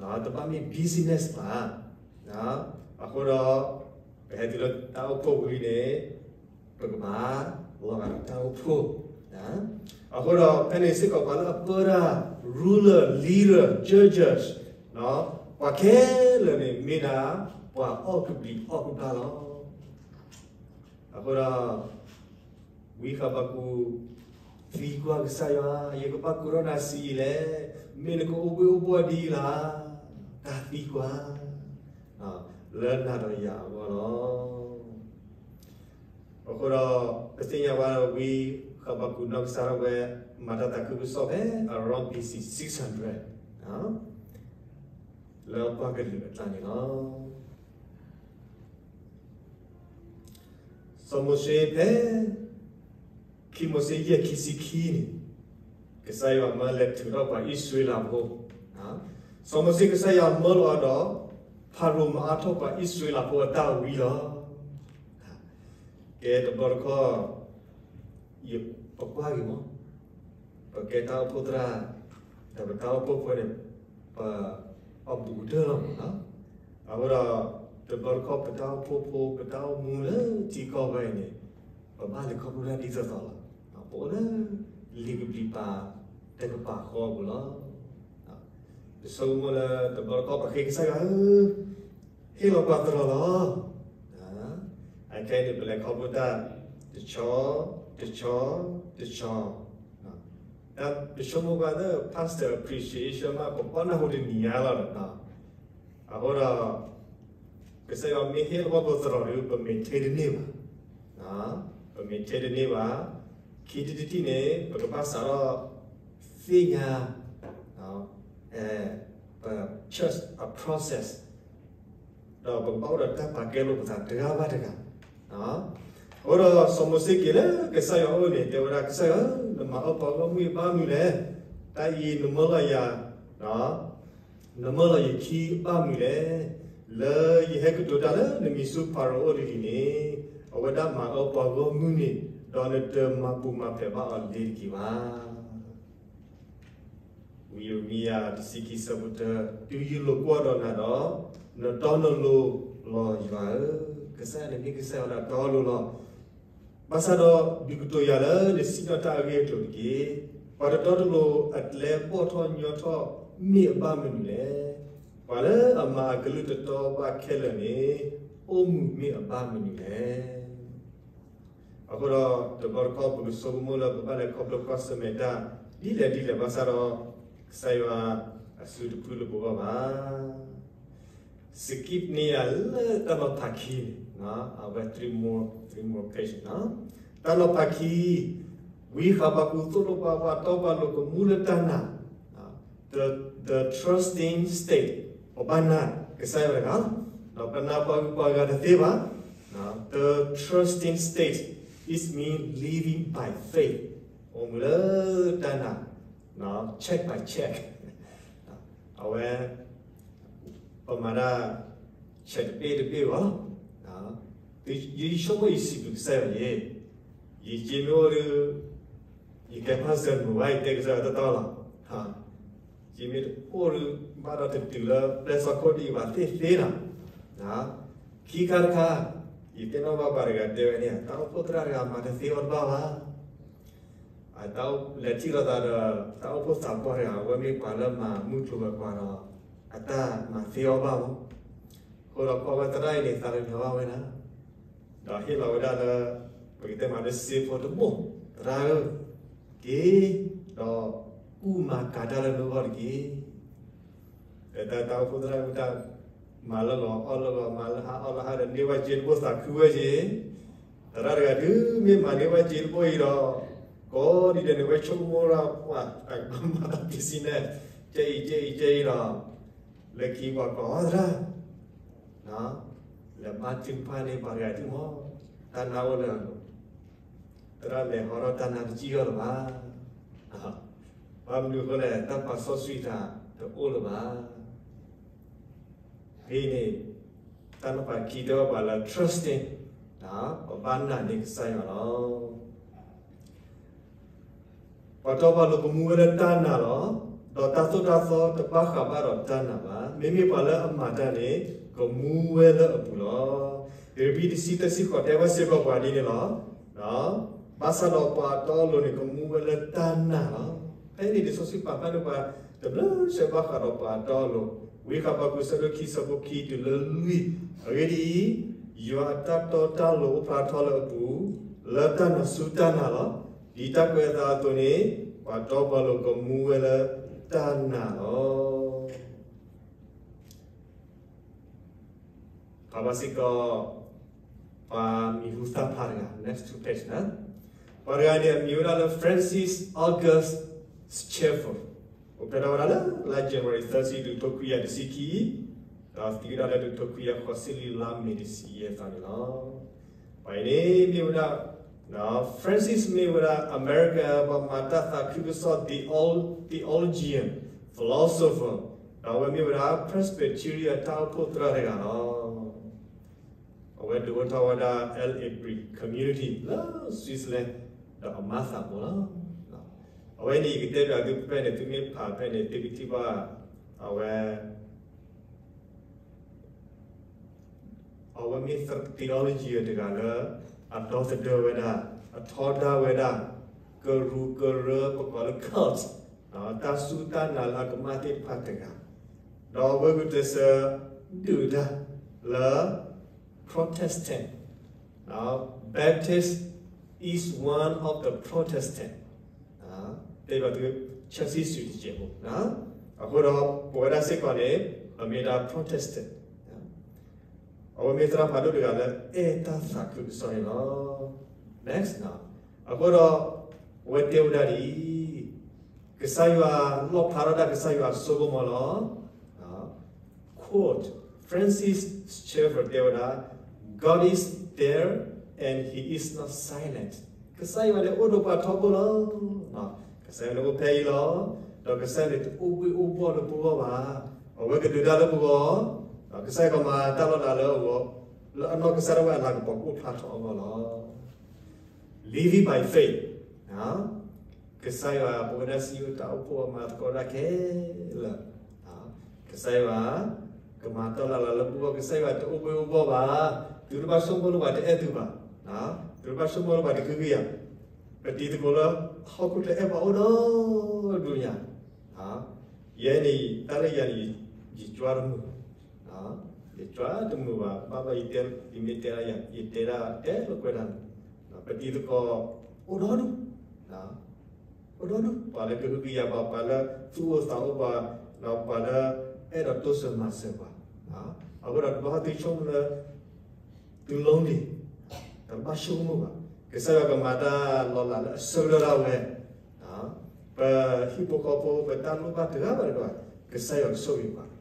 ၤ, တဘၣ်မ့ၢ် business ဘၣ်, အဃိဒီး, ပဟဲတုၤလၢတၢ်အိၣ်ဖှိၣ်ဝံၤန့ၣ်, ပကဘၣ်လီၤဂာ်ဒီးတၢ်အိၣ်ဖှိၣ်, အဃိဒီးဖဲန့ၣ်စ့ၢ်ကီးပှၤလၢအပၢတၢ်, ruler, leader, judges, ပှၤခဲလၢာ်န့ၣ်မ့ၢ်ဒၣ်, ပှၤအီၣ်ကဘျံးအီၣ်ကဘျၣ်လီၤ. အဃိဒီး, ဝံဃဘးကူး, သံကွၢ်ကစၢ်ယွၤ, ယကဘၣ်ကိးထီၣ်နၤဆံးအံၤလဲၣ်, မ့ၢ်နကအိၣ်ဘှ့ၣ်အိၣ်ဘှီၣ်ဒ်အံၤလီၤ, တၢ်သံကွၢ်, လၢနၤဒီးယၤအဂီၢ်လီၤ. အဃိဒီး, ပသ့ၣ်ညါဘၣ်ဝံဃဘးကူးနီၢ်ကစၢ်ဒၣ်ဝဲ, မၤတၢ်သးခုကစီၣ်ဖဲ around B C six hundred, လၢပှၤကလုာ်အကျါန့ၣ်လီၤ. စီၤမိၤၡ့ဖဲ, ခံမိၤၡ့ယဲၢ်ခံဆံခံန့ၣ်, ကစၢ်ယွၤမၢလဲၤထုးထီၣ်ပှၤအံၣ်စရ့လးဖိ, စီၤမိၤၡ့ကစၢ်ယွၤမၢလီၤအီၤဒီး, ဖၤရိၤမၤအါထီၣ်ပှၤအံၣ်စရ့လးဖိအတၢ်ဝံလီၤ. ကဲတဘျီတခီၣ်, ယပကွၢ်ဂ့ၤမး, ပကဲတၢ်အိၣ်ဖှိၣ်သရၣ်, ဒီးပတၢ်အိၣ်ဖှိၣ်ဖိန့ၣ်, ပ, အဘူးကတၢၢ်လီၤမးလီၤ. အဃိဒီး, တဘျီတခီၣ်ပတၢ်အိၣ်ဖှိၣ်ဖိ ပတၢ်အိၣ်မူလၢထံကီၢ်ဝဲအံၤန့ၣ်, ပဘၣ်လဲၤခီဖျိတၢ်ဒ်သိးသိးလီၤ. ပအိၣ်လၢ, လံာ်ကဘျံးပၤတကပၤဃီအပူၤလီၤ. ပဆိကမိၣ်လၢတဘျီတခီၣ်ပဃ့ကစၢ်ယွၤဧၢ, ဟ့ၣ်လီၤပှၤသရိာ်လီၤ. အခဲအံၤန့ၣ်ပလဲၤခီဖျိတၢ်, တဆီ, တဆီ, တဆီ, တၢ်ပဆိကမိၣ်ကွၢ်လၢ pastor appreciation မး ပကွၢ်နၢ်ဟူတနံၤညါလီၤ. အဃိဒီး, ကစၢ်ယွၤမ့ၢ်ဟ့ၣ်လီၤပှၤသရိာ်ဒီး ပmaintainတန့ၢ်ဘၣ်. ပmaintainတန့ၢ်ဘၣ်. ခံထံၣ်တထံၣ်န့ၣ် ပကဘၣ်စးထီၣ်သ့ၣ်ညါ ပchurchအprocess ဒီးပကဘၣ်အိၣ်ဒီးတၢ်ပာ်ကဲလိာ်ပသးတဂၤဘၣ်တဂၤ. အဃိဒီးစီၤမိၤၡ့က့ၤလၢကစၢ်ယွၤအအိၣ်န့ၣ် တဲဝဲဒၣ် ကစၢ်ယွၤဧၢ, နမၤအၢပှၤဂီၢ်မုၢ်အဘၣ်မနုၤလဲၣ်. တၢ်အံၤနမၢလီၤယၤ နမၢလီၤယခံအဘၣ်မနုၤလဲၣ်. လၢယဟဲကတိၤတၢ်လၢနမံၤဆူဖၤရိၤအအိၣ်တဂ့ၤန့ၣ်, အဝဲဒၣ်မၤအၢပှၤဂီၢ်မုၢ်န့ၣ်, ဒီးနတမၤပူၤမၤဖျဲးဘၣ်အီၤလ့ၤတက့ၤဘၣ်. ဝံယံးရမံယၤတဆံခံဆၢဖိတၢ, တုၤယလိာ်ကွီၢ်ဒီးနၤဒီး, နတီနလိၤလီၤယွၤဧၢ, ကစၢ်ယွၤန့ၣ်မ့ၢ်ကစၢ်ယွၤလၢအတီအလိၤလီၤ. ဘၣ်ဆၣ်ဒီးဒုးကတိၤယၤလၢနစံၣ်ညီၣ်တၢ်အဂ့ၢ်အကျိၤတက့ၢ်. ပှၤတတီတလိၤအကျဲဘီၣ်ထီၣ်ညီထီၣ်မ့ၢ်အဘၣ်မနုၤလဲၣ်. ပှၤလၢအမၤအကလုၢ်တတီဘၣ်ခဲလၢာ်န့ၣ်, အိၣ်မုာ်မ့ၢ်အဘၣ်မနုၤလဲၣ်. အဃိဒီးတဘျီတခီၣ်ပကဆိကမိၣ်လၢပဘၣ်လဲၤခီဖျိကွၢ်ဆၢၣ်မဲာ်တၢ်ဒ်လဲၣ်ဒ်လဲၣ်ဘၣ်ဆၣ်ဒီး, ကစၢ်ယွၤအစုတဖုလၢပဂီၢ်ဘၣ်. skipန့ၢ်ယၤလၢတၢ်နီၤဖးခံန့ၣ်, အဝဲ three more, three more page န့ၣ်, တၢ်နီၤဖးခံ, ဝံဃးဘးကူးသိၣ်လိပှၤ ပှၤတီပှၤလိၤကမူလၢတၢ်နာ်, the, the trusting state, ပဘၣ်နာ်ကစၢ်ယွၤတဂၤ, ဒီးပနာ်ပှၤဂုၤပှၤဂၤတသ့ဘၣ်. The trusting state is mean living by faith, အိၣ်မူလၢတၢ်နာ်, check by check, အဝဲ ပမၤတၢ် check တဘ့ၣ်တဘ့ၣ်အဂီၢ်လီၤ. ယဆိကမိၣ်ယစံးဘျုးကစၢ်ယွၤန့ၣ်, ယစ့မ့ၢ်အိၣ်ဒီး, ယကဲဖၣ်စၢၤမုာ်ဝဲ ယတဲကစၢ်ယွၤတၢ်တီလီၤ. ယမ့ၢ်တအိၣ်ဒီး ဘၣ်ဒီးတတုၤလၢပျဲၢ်စီၤခိၣ်ဒံးဘၣ်သ့ၣ်သ့နီၤ. ခံခါတခါ, ယသ့ၣ်နီၣ်ဘၣ်ပှၤတဂၤတဲဝဲန့ၣ် တၢ်အိၣ်ဖှိၣ်သရၣ်တဂၤမၤတသ့အီၤတဘၣ်ဘၣ်. အတၢ်အိၣ်လဲၤထံၣ်လိာ်သးဒီး တၢ်အိၣ်ဖှိၣ်သးပှၢ်တဂၤ အဝဲမ့ၢ်ပှၤလၢမၤမုၢ်ကျိၤဝဲၤကွာ်ဒီး အတၢ်မၤသ့အီၤဘၣ်မး. အဃိဒီးကွၢ်ဝဲသရၣ်အံၤန့ၣ် သးတညီဘၣ်ဝဲဒၣ်, ဒီးဟ့ၣ်လီၤဝဲဒၣ်လၢ ပကတဲမးလၢစ့ဖိတဘိ, သရၣ်ဧၢ, က့ၤ, ဒီးကူၣ်မၤကၤတၢ်လၢနဂီၢ်တက့ၢ်. တၢ်တၢ်အိၣ်ဖှိၣ်သရၣ်ဝဲတၢ် မၤလၢလီၤအီၣ်လၢလီၤ မၤလၢဟါအီၣ်လၢဟါဒီး န့ၢ်ဝဲစ့တဘိသးခုဝဲက့ၤ. သရၣ်တဂၤဒုးမ့ၢ်မၤန့ၢ်ဝဲစ့တဘိအံၤဒီး ကိးနံၤဒဲးန့ၣ် ဝဲဆိကမိၣ်ရၢ်ပှၤ တၢ်ကဘၣ်မၤတၢ်ပ့ၤစံနဲၣ် ကဲအံၤကဲအံၤကဲအံၤဒီး လၢခံပှၤကိးသရၣ် လဲၤဘါထုကဖၣ်န့ၢ်ပှၤတဂၤဒုးမး တၢ်နါအိၣ်လၢအလိၤ, သရၣ်လဲၤဟီထီၣ်တၢ်နါတစံၣ်ထီၣ်လၢၤဘၣ်. ဘၣ်မနုၤအဃိလဲၣ် တၢ်ပာ်စီဆှံတၢ်တအိၣ်လၢၤဘၣ်. ဖဲန့ၣ် တၢ်နီၤဖးခံတဲဘၣ်ပှၤလၢ trusting ပဘၣ်နာ်န့ၢ်ကစၢ်ယွၤလီၤ. ပှၤတီပှၤလိၤကမူဝဲလၢတၢ်နာ်လီၤ. ဒီးတၢ်သိၣ်တၢ်သီတဘၣ်ဃးဘၣ်ဒီးတၢ်နာ်ဘၣ်. မ့မ့ၢ်ပှၤလၢအမၤတၢ်န့ၣ် ကမူဝဲလၢအပူၤလီၤ. ဧ့ၤဘြံၤတဆံတဆံဃိးတဲဘၣ်စ့ၢ်ကီးပှၤဒ်န့ၣ်လီၤ. ဘၣ်ဆၣ်ဒီးပှၤအတီအလိၤန့ၣ် ကမူဝဲလၢတၢ်နာ်လီၤ. ဖဲန့ၣ်လံာ်စီဆှံပာ်ဖျါန့ၢ်ပှၤ တဘျုးစဲးဘၣ်ဃးဒီးပှၤအတီအလိၤ, ဝံဃးဘးကူးဆၢဒိၣ်ခံဆၢဖိခံတုၤလၢလွံၢ်, အဂ့ၢ်ဒ်အံၤ, ယွၤအတၢ်တီတၢ်လိၤအိၣ်ဖျါထီၣ်လၢအပူၤ, လၢတၢ်နာ်ဆူတၢ်နာ်လီၤ. ဒ်တၢ်ကွဲးအသးအသိးန့ၣ်, ပှၤတီပှၤလိၤကမူဝဲလၢတၢ်နာ်လီၤ. ဖးဘၣ်စ့ၢ်ကီး ပှၤမံၤဟူသၣ်ဖျါတဂၤ, next two page န့ၣ်, ပှၤတဂၤန့ၣ် အမံၤဝဲဒၣ်လၢ Francis August Schaeffer, အိၣ်ဖျဲၣ်ထီၣ်ဝဲဒၣ်လၢ လါ January သၢဆံ တကထိခွံကယၤတဆံခံ, ဒီးသံဝဲဒၣ်လၢတကထိခွံကယၤဃိးဆံလွံၢ် လါမ့ၤတဆံယဲၢ်သီန့ၣ်လီၤ. ပှၤအံၤန့ၣ်မ့ၢ်ဝဲဒၣ် Francis မ့ၢ်ဝဲဒၣ် America ပှၤမၤတၢ်သးခုကစီၣ် theol-, theologian, philosopher, ဒီးအဝဲမ့ၢ်ဝဲဒၣ် Presbyterian တၢ်အိၣ်ဖှိၣ်သရၣ်တဂၤလီၤ. အဝဲဒုးအိၣ်ထီၣ်ဝဲဒၣ် L'Abri community လၢ Switzerland ဒီးအမါသးဘိလီၤ. အဝဲန့ၣ်ယကတဲဘၣ်သုဖဲန့ၣ် သုမ့ၢ်ဖးဖဲန့ၣ် သုကထံၣ်ဘၣ် အဝဲ အဝဲမ့ၢ် theology တဂၤလၢ အဒီသဒၢဝဲဒၣ်, အထီဒါဝဲဒၣ်, ကရူၢ်ကရၢ ပကိးလၢ cult, တၢ်စူၢ်တၢ်နာ်လၢအကမၣ်သ့ၣ်တဖၣ်တဂၤ, ဒီးအဝဲဂုာ်ကျဲးစၢးဒုးတၢ်လၢ Protestant, Baptist is one of the Protestant, တဲဘၣ်သု church history တစဲးဖိ, အဃိဒီးပဝဲဒၣ်စ့ၢ်ကီးန့ၣ် ပမ့ၢ်ဒၣ် Protestant, အဝဲမ့ၢ်သရၣ်ဖးဒိၣ်တဂၤလၢအဲၣ်တၢ်သးခုကစီၣ်န့ၣ်လီၤ. Next အဃိဒီး အဝဲတဲဝဲဒၣ်ဒ်အံၤ, ကစၢ်ယွၤလီၣ်ဖျါထီၣ်ဒၣ်ကစၢ်ယွၤအစိကမီၤလီၤ. Quote, Francis Schaeffer တဲဝဲဒၣ်, God is there and he is not silent. ကစၢ်ယွၤန့ၣ်အိၣ်ဒီးပှၤထီဘိလီၤ. ကစၢ်ယွၤန့ၣ်အိၣ်ဖဲအံၤလီၤ. ဒီးကစၢ်ယွၤန့ၣ်တအိၣ်ဘှ့ၣ်အိၣ်ဘှီၣ်လၢပဂီၢ်ဘၣ်. အဝဲကဒုးတၢ်လၢပဂီၢ်, ဒီးကစၢ်ယွၤကမၤတၢ်လီၤလးလၢအဂီၢ်, လၢအနီၢ်ကစၢ်ဒၣ်ဝဲအလၤကပီၤကအိၣ်ဖျါထီၣ်အဂီၢ်လီၤ. Living by faith, ကစၢ်ယွၤပဝဲဒၣ်စံးဝဲ တၢ်အိၣ်ဖှိၣ်အမၤသကိးတၢ်ခဲလၢာ်, ကစၢ်ယွၤ ကမၤတၢ်လီၤလးလၢပဂီၢ်, ကစၢ်ယွၤတအိၣ်ဘှ့ၣ်အိၣ်ဘှီၣ်ဘၣ်. သုတဘၣ်ဆိကမိၣ်လၢပှၤတအဲၣ်သုဘၣ်, သုတဘၣ်ဆိကမိၣ်လၢပှၤတကဟုကယာ်, ပတံၤသကိးလၢ ဟီၣ်ခိၣ်ချၢအဲၣ်ပှၤအိၣ်ဒီဒူၣ်ညါ, ယဲန့ၣ် တၢ်လၢယၤန့ၣ် ယကွၢ်တမုာ်, ယကွၢ်တမုာ်ဘၣ်, ဘၣ်ဘၣ်ယတဲ, ယမ့ၢ်တဲဒၣ်ယၤ ယတဲဒၣ်တဲလၢကွဲးဒၣ်န့ၣ်, ပတံၤသကိး အိၣ်ဒီဒူၣ်, အိၣ်ဒီဒူၣ်, ပှၤလၢကဟုကယာ်ဘၣ်, ပှၤလၢသူၣ်အိၣ်သးအိၣ်ဘၣ်, ဒီးပှၤလၢအဲၣ်ဒိးတိစၢၤမၤစၢၤပှၤ, အဃိဒီးတဘၣ်ဟီၣ်သုဆိကမိၣ်လၢ သု lonely, တဘၣ်ဆိကမိၣ်ဘၣ်. ကစၢ်ယွၤကမၤတၢ်လီၤလးလၢအဆၢကတီၢ်ဒၣ်ဝဲ, ပဟံၣ်ဖိဃီဖိ ပတၢ်လိၣ်ဘၣ်တဂၤဘၣ်တဂၤ, ကစၢ်ယွၤကဆိၣ်ဂ့ၤပှၤ.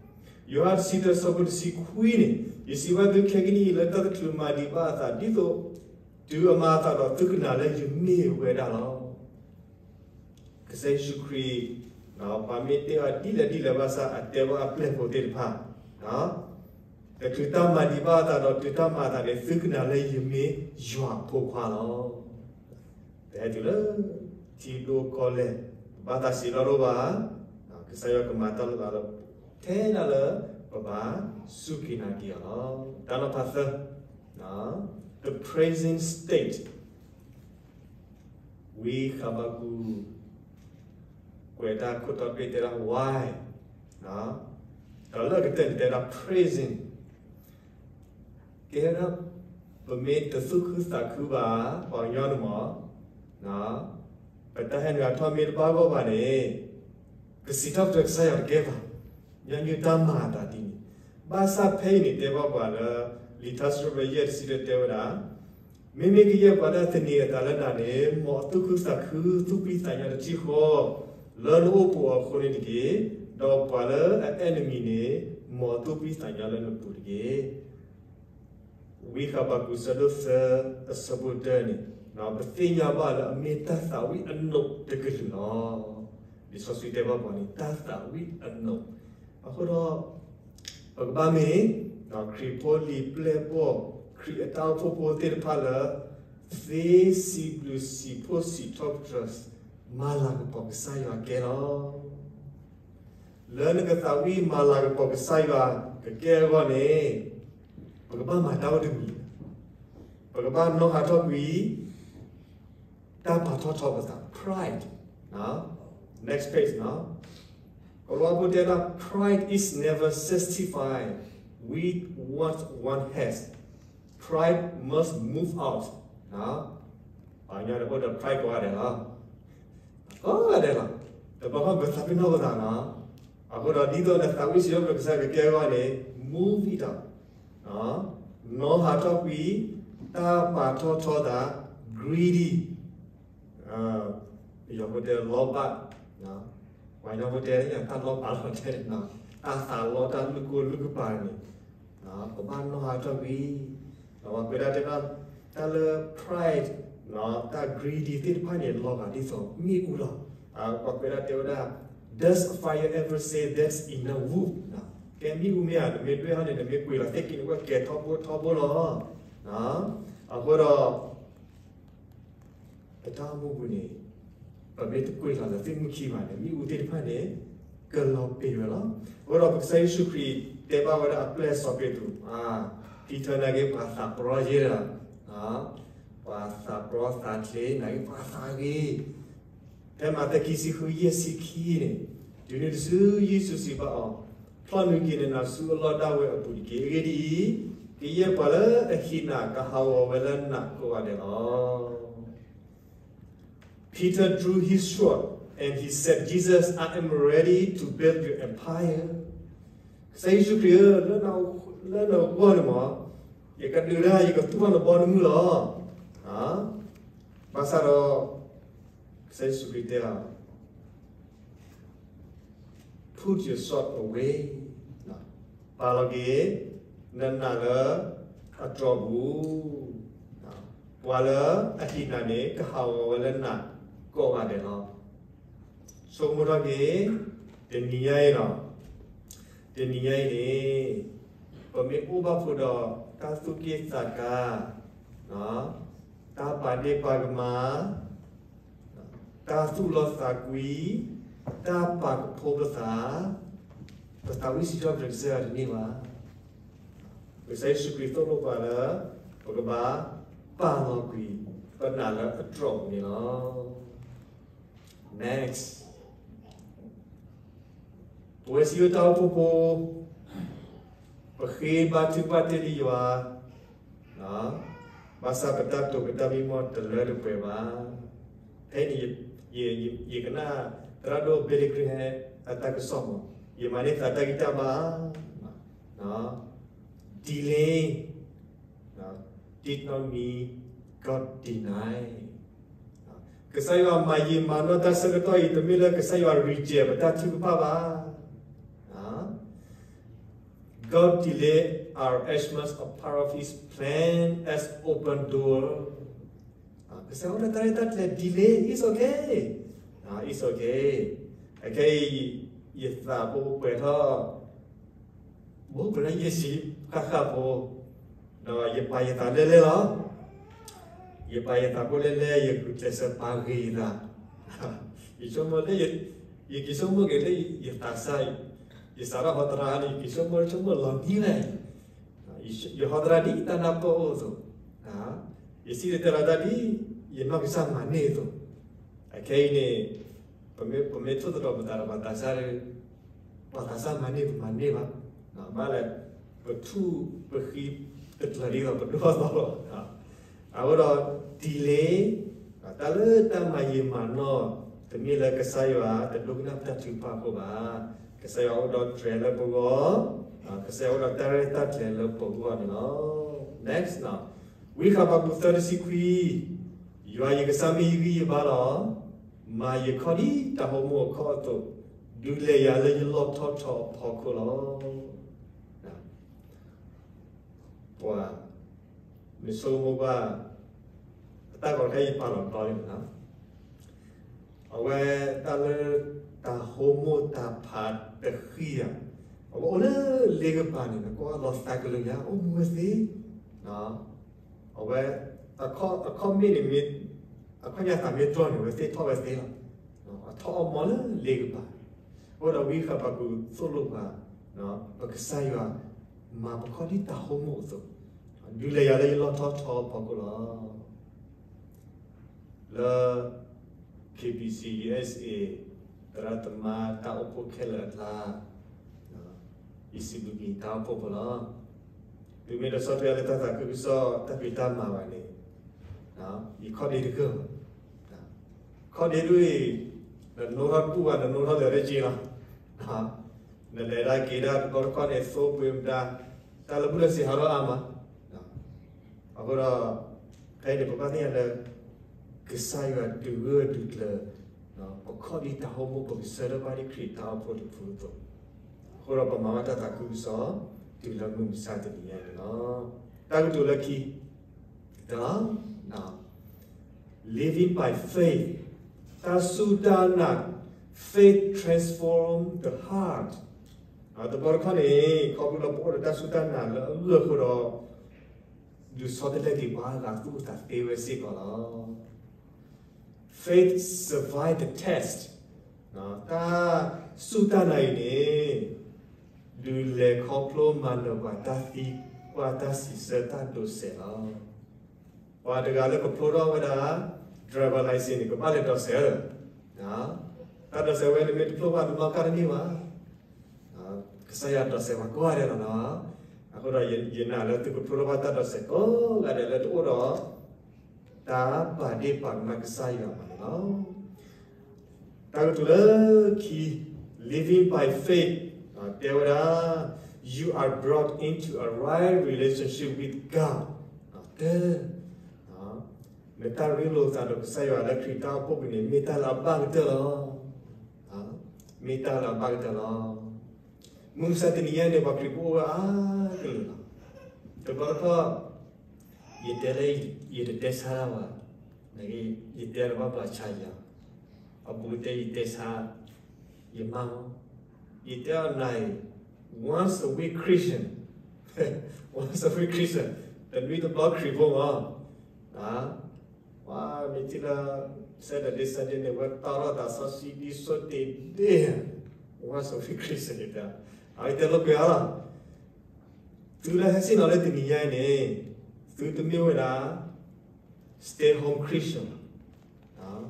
ယိၤဟၣ်တဆံတၢ အဆၢဖိတဆံခွံန့ၣ်, ယစံးဘၣ်သုခဲကနံၣ်အံၤ လၢတၢ်တချုးမၤဒံးဘၣ်အသး ဒ်သိးတုၤအမၤအသးဒီး သုကနာ်လၢယမ့ၢ်ဝဲဒၣ်လီၤ. ကစၢ်ယ့ၣ်ၡူးခရံာ်, ပှၤမ့ၢ်တဲအီၤဒ်လဲၣ်ဒ်လဲၣ်ဘၣ်ဆၣ် အတဲဘၣ်အပျဲၢ်ဖိသ့ၣ်တဖၣ်, တချုးတၢ်မၤဒံးဘၣ်အသးဒီး တုၤတၢ်မၤအသးန့ၣ် သုကနာ်လၢယမ့ၢ်ယွၤအဖိခွါလီၤ. ပဟဲတုၤလၢ ထံဒိၣ်ကီၢ်လဲၢ်, ပဘၣ်သးစံးလီၤဒိၣ်ဘၣ်, ကစၢ်ယွၤကမၤတၢ်လီၤလးလၢ ထဲဒၣ်လၢပဘၣ်စူၢ်က့ၤနာ်က့ၤအီၤလီၤ. တၢ်နီၤဖးသၢ, the present state, ဝံဃးဘးကူး ကွဲးတၢ်ခိၣ်တီတဘ့ၣ်တဲဒၣ် why, ဒီးလၢအကတၢၢ်န့ၣ်တဲဒၣ် present, ကဲဒၣ် ပမ့ၢ်တသူၣ်ခုသးခုဘၣ် ပှၤကညီန့ၣ်မး, ပတၢ်ဟဲနုာ်အထီၣ်မ့ၢ်တဘၣ်ဂီၢ်ဘၣ်န့ၣ် ပစံးထီၣ်ပတြၢၤကစၢ်ယွၤတကဲဘၣ်. ညီနုၢ်တၢ်မၤအသးဒ်န့ၣ်, ဘၣ်ဆၣ်ဖဲအံၤန့ၣ်တဲဘၣ်ပှၤလၢ လံာ်ထါစံးထီၣ်ပတြၢၤ ယဲၢ်တဆံတၢတဲဝဲဒၣ်, မ့မ့ၢ်ကယဲၢ်ပှၤလၢအသန့ၤအသးလၢနၤန့ၣ် မ်အသူၣ်ခုသးခု သူၣ်ဖှံသးညီတထံၣ်ဃီ လၢနအိၣ်ပူၤအဃိန့ၣ်တက့ၢ်. ဒီးပှၤလၢအ enemy န့ၣ် မ်အသူၣ်ဖှံသးညီလၢနပူၤတက့ၢ်. ဝံဃးဘးကူး အဆၢဒိၣ်သၢ အဆၢဖိတၢန့ၣ်, ပသ့ၣ်ညါဘၣ်လၢအမ့ၢ်တၢ်သးဝံၣ်အနိးတကလုာ်လီၤ. လံာ်စီဆှံတဲဘၣ်ပှၤန့ၣ် တၢ်သးဝံၣ်အနိး, အဃိဒီး ပကဘၣ်မ့ၢ် ခရံာ်ဖိလံၤပျဲၢ်ဘီၣ် ခရံာ်အတၢ်အိၣ်ဖှိၣ်ဖိသ့ၣ်တဖၣ်လၢ သ့စံးဘျုးစံးဖှိၣ်စံးထီၣ်ပတြၢၤ မၤလၤကပီၤကစၢ်ယွၤကဲလီၤ. လၢနကသးဝံၣ်မၤလၤကပီၤကစၢ်ယွၤကကဲအဂီၢ်န့ၣ်, ပကဘၣ်မၤတၢ်အိၣ်တမံၤ, ပကဘၣ်နီၣ်ဟးထီၣ်ကွံာ် တၢ်ပာ်ထီၣ်ထီပသး pride, next page ကလီဖိတဲဒၣ် pride is never satisfied with what one has, pride must move out. ပှၤကညီန့ၣ်အိၣ်ဒီး pride ကိးဂၤဒဲးလီၤ, ကိးဂၤဒဲးလီၤ, တဘျီဃီပသးပ့ၤနီၣ်ပသးလီၤ. အဃိဒီးဒ်သိးနသးဝံၣ်စံးထီၣ်ပတြၢၤကစၢ်ယွၤကကဲအဂီၢ်န့ၣ် move it out, နီၣ်ဟးထီၣ်ကွံာ် တၢ်ပာ်ထီၣ်ထီသး greedy, ပယီၤဖိတဲ လောဘ, ပှၤကညီဖိတဲ တၢ်လီၤပာ်လီၤတဲ, တၢ်သးလီတၢ်လုၢ်ကိၢ်လုၢ်ကပၤန့ၣ်, ပဘၣ်နီၣ်ဟးထီၣ်ကွံာ်, ဒီးပှၤကွဲးဒၣ်တဲဒၣ် တၢ်လၢ pride, တၢ် greedy သ့ၣ်တဖၣ်န့ၣ် လီၤဂာ်ဒ်သိးမ့ၣ်အူလီၤ. ပှၤကွဲးဒၣ်တဲဝဲဒၣ် Does a fire ever say that's enough wood? ကဲမ့ၣ်အူမ့ၢ်ဧါ, နမ့ၢ်ဒွဲၣ်ဟီန့ၣ် နမ့ၢ်ကွံာ်လီၤသ့ၣ်က့ၤန့ၣ် ဝဲကဲထီဘိထီဘိလီၤ. အဃိဒီး ပတၢ်အိၣ်မူပူၤန့ၣ် ပမ့ၢ်တကွံာ်လီၤလၢသ့ၣ်မုၢ်ခံဘၣ်န့ၣ် မ့ၣ်အူသ့ၣ်တဖၣ်န့ၣ် ကလီၤပ့ၤဝဲလီၤ. အဃိဒီးပကစၢ်ယ့ၣ်ၡူးခရံာ်တဲဘၣ်ဝဲဒၣ်အပျဲၢ်စီၤပ့းတရူး, ပံထၢ နာ်က့ ပှၤသးပရီယဲၢ်လီၤ, ပှၤသးပရီသးချ့ နာ်က့ ပှၤသးဂ့ၤ ဖဲမးသဲခံဆံဃု ယဲၢ်ဆံခံန့ၣ်, တုၤနုၤတစုယ့ၣ်ၡူးစံးဘၣ်အီၤ, ဖျီၣ်နုာ်က့ၤနနးဆူအလီၢ်ဒၣ်ဝဲအပူၤတက့ၢ်. အဂ့ၢ်ဒ်အံၤ, ကယဲၢ်ပှၤလၢအဟံးနၤကဟးဂီၤဝဲလၢနးကိးဂၤဒဲးလီၤ. Peter drew his sword and he said, Jesus, I am ready to build your empire. ကစၢ်ယ့ၣ်ၡူးခရံာ်ဧၢ, လၢနဂီၢ်န့ၣ်မး ယကဒုးတၢ် ယကသူၣ်ထီၣ်နဘီနမုၢ်လီၤ. ဘၣ်ဆၣ်ဒီး ကစၢ်ယ့ၣ်ၡူးခရံာ်တဲအီၤ put your sword away, ပာ်လီၤက့ၤ နနးလၢအတြီၢ်ပူၤ, ပှၤလၢအဟံးနၤန့ၣ် ကဟးဂီၤဝဲလၢနးကိးဂၤဒဲးလီၤ. ဆိကမိၣ်ထီၣ်က့ၤ တနံၤညါအံၤလီၤ. တနံၤညါအံၤန့ၣ် ပမ့ၢ်အိၣ်ဘၣ်ဖိဒီး တၢ်သူၣ်က့ၣ်သးကါ, တၢ်ပာ်ဒ့ၣ်ပာ်ကမၣ်, တၢ်သူၣ်လီသးကွံ, တၢ်ပာ်ကဖိပသး, ပသးဝံၣ်စံးထီၣ်ပတြၢၤကစၢ်ယွၤတန့ၢ်ဘၣ်. ကစၢ်ယ့ၣ်ၡူးခရံာ်သိၣ်လိပှၤလၢ ပကဘၣ်ပာ်လီၤကွံာ် ပနးလၢအတြီၢ်ပူၤန့ၣ်လီၤ. Next, ပဝဲစံးဝဲတၢ်အိၣ်ဖှိၣ်ဖိ ပဃ့ဘါထုကဖၣ်တ့ၢ်လံယွၤ, ဘၣ်ဆၣ်ပတၢ်တိာ်ပတၢ်မံမီၢ်တလၢတပှဲၤဘၣ်. ဖဲန့ၣ် ယကနၣ်သရၣ်ဒိၣ် Billy Graham အတၢ်ကစီၣ်မး, ယမၤန့ၢ်သးတၢ်ဂံၢ်တၢ်ဘါ Delay did not mean God deny. ကစၢ်ယွၤမၤယံာ်မၤနီၢ်တၢ်ဆၢကတီၢ်အံၤ တမ့ၢ်လၢကစၢ်ယွၤ reject ပတၢ်ထုကဖၣ်ဘၣ်. God delay our Xmas a part of His plan as open door. ကစၢ်ယွၤအိၣ်ဒီးတၢ်ရဲၣ်တၢ်ကျဲၤ delay, it's okay, it's okay. အခဲအံၤ ယသးဖိပှဲၤထီၣ် ဘိပှဲၤထီၣ်ယဲၢ်ဆံဃၣ်ဃၣ်ဖိ, ဒီးယပာ်ယသးလဲၢ်လဲၢ်လီၤ. ယပာ်ယသးဖိလဲၢ်လဲၢ် ယကျဲးစၢးပာ်ဂ့ၤယသး, ယဆိကမိၣ်လၢ ယက့ၤဆိကမိၣ်က့ၤလၢယသးစၢ်အံၤ, ယစးထီၣ်ဟီသရၣ်န့ၣ် ယက့ၤဆိကမိၣ်ဆိကမိၣ်လီၤနံၤလဲၣ်, ယဟီသရၣ်ဒ်တၢ်နၢ်ပၢၢ်အိၣ်အသိး, ယစံၣ်တဲၤတဲလီၤတၢ်ဒ်ယနီၢ်ကစၢ်မၤန့ၢ်အသိး, အခဲအံၤန့ၣ် ပမ့ၢ်ထိၣ်သတြီၤပသးဒီးပသးစၢ်ဒီး ပသးစၢ်မၤန့ၢ်ပမၤန့ၢ်ဘၣ်, ဘၣ်လဲၣ် ပထူၣ်ပဃံတကျၢၤဒ်သိးပဒိၣ်အသီလီၤ. အဃိဒီး delay တၢ်လၢတၢ်မၤယံာ်မၤနီၢ် တမ့ၢ်လၢကစၢ်ယွၤတဒိကနၣ်ပတၢ်ထုကဖၣ်အဃိဘၣ်. ကစၢ်ယွၤအိၣ်ဒီးတြဲၤလၢပဂီၢ်, ကစၢ်ယွၤအိၣ်ဒီးတၢ်ရဲၣ်တၢ်ကျဲၤလၢပဂီၢ်န့ၣ်လီၤ. Next, ဝံဃဘးကူာ်သၢတဆံခွံ, ယွၤယကစၢ်မ့ၢ်ယဂံၢ်ယဘါလီၤ. မၤယခီၣ်ဒ်တၤဟိမိၣ်အခီၣ်အသိး, ဒုးလဲၤယၤလၢယလီၢ်ထီၣ်ထီအဖီခိၣ်လီၤ. ပှၤ မ့ၢ်ဆိကမိၣ်ကွၢ် အတၢ်ကီတခါအံၤယပာ်လီၤတီလံမးနီၤ, အဝဲတၢ်လၢတၤဟိမိၣ်တၤဖးတဃံဧါ, အဝဲအိၣ်လၢလ့ကပၤန့ၣ် နကွၢ်လီၤသးကလၢာ်ညါ အိၣ်မူဝဲသ့, အဝဲ အခီၣ်မ့ၢ်န့ၣ် အခီၣ်ညါသးမ့ၢ်တြီၢ်န့ၣ် အဝဲသ့ၣ်ထီၣ်ဝဲသ့လီၤ. အထီၣ်အီၣ်မီလၢလ့ကပၤ, အဃိဒီးဝံဃဘးကူာ်သိၣ်လိပှၤ, ပကစၢ်ယွၤ မၤပခီၣ်ဒ်တၤဟိမိၣ်အသိး, ဒုးလဲၤယၤလၢယလီၢ်ထီၣ်ထီအဖီခိၣ်လီၤ. လၢ K B C U S A သရၣ်သမါတၢ်အိၣ်ဖှိၣ်ခဲလၢာ်အကျါ, ယစံးဘျုးက့ၤတၢ်အိၣ်ဖှိၣ်ဖိလီၤ. တုၤမ့ၢ်တဆီၣ်ထွဲလၢတၢ်သးခုကစီၣ်တၢ်ဖံးတၢ်မၤဘၣ်န့ၣ်, ယခီၣ်ဒ့တဂၢၢ်ဘၣ်. ခီၣ်ဒ့ဒ်အံၤ, နနိထီၣ်တူၢ်ဘၣ် နနိထီၣ်လၢာ်တက့ၢ်လီၤ. နလဲၤဒၣ်က့ၤဒၣ်တဘျီတခီၣ်န့ၣ် သိပှ့ၤမတၤ, တၢ်လၢဘူၣ်လၢစ့ဟးထီၣ်အါမး. အဃိဒီး ဖဲအံၤန့ၣ် ပဘၣ်သ့ၣ်ညါလၢ ကစၢ်ယွၤဒုးဂၢၢ်ဒုးကျၢၤ ပခီၣ်ဒ်တၤဟိမိၣ် ပကစၢ်ဒၣ်ဘၣ်ဒ်ခရံာ်တၢ်အိၣ်ဖှိၣ်တဖုအသိး, အဃိဒီးပမၤဘၣ်တၢ်သးခုကစီၣ် တုၤလၢမုၢ်မဆါတနံၤညါအံၤန့ၣ်လီၤ. တၢ်ကတိၤလၢခံ, တလီၤ, living by faith, တၢ်စူၢ်တၢ်နာ်, faith transform the heart. တဘျီတခီၣ်န့ၣ် ခီဖျိလၢပအိၣ်ဒီးတၢ်စူၢ်တၢ်နာ်လၢအဂၢၢ်အဃိဒီး ဒုးဆီတလဲက့ၤပှၤဂၤသူၣ်အသးသ့ဝဲစ့ၢ်ကီးလီၤ. Faith survive the test. တၢ်စူၢ်တၢ်နာ်အံၤန့ၣ် ဒုးလဲၤခီဖျိမၤနၢၤပှၤတၢ်သံ, ပှၤတၢ်စံးဆၢတၢ်ဒိးစဲးလီၤ. ပှၤတဂၤလၢကဖျိထီၣ်ဝဲဒၣ် driver license န့ၣ် ကဘၣ်လဲၤဒိးစဲးလီၤ. တၢ်ဒိးစဲးဝဲန့ၣ်မ့ၢ်တဖျိဘၣ် တနီၣ်ကၢ်တန့ၢ်ဘၣ်. ကစၢ်ယွၤဒိးစဲးပှၤကိးဂၤဒဲးလီၤ. အဃိဒီးယနာ်လၢသုကဖျိထီၣ်ဘၣ်တၢ်ဒိးစဲးကိးဂၤဒဲးလၢတအိၣ်ဒီး တၢ်ပာ်ဒ့ၣ်ပာ်ကမၣ်ကစၢ်ယွၤဘၣ်န့ၣ်လီၤ. တၢ်ကတိၤလၢခံ, living by faith, တဲဝဲဒၣ် you are brought into a right relationship with God. တဲ, နတၢ်ရ့လိာ်သးဒီးကစၢ်ယွၤလၢခရံာ်တၢ်အိၣ်ဖှိၣ်ပူၤန့ၣ် မ့ၢ်တၢ်လၢအဘၣ်ကတၢၢ်လီၤ. မုၢ်မဆါတနံၤညါန့ၣ် ပှၤခရံာ်ဖိအိၣ်ဝဲအါကလုာ်လီၤ. တဘျီတခီၣ် ယတဲလၢ ယတတဲဆါတၢ်ဘၣ်, ယတဲတဘၣ်ပှၤဆါယၤ, အဘူးတဲယတဲဆါ ယမါမီၢ်, ယတဲအီၤနၤအံၤ once a week Christian, once a week Christian, တနွံတဘျီခရံာ်ဖိမီၢ်, ပှၤမ့ၢ်ထံၣ်လၢ Saturday Sunday န့ၣ် ဝဲတီထီၣ်သးစီဆှံဒ်ဆိတ့ၢ်ဒ့ၣ်, once a week Christian န့ၣ် အဝဲတဲလိာ်ကွဲအီၤလီၤ. သုလၢဟဲဆ့ၣ်နီၤလၢတနံၤညါအံၤန့ၣ် သုတမ့ၢ်ဝဲဒၣ် stay home Christian ဘၣ်.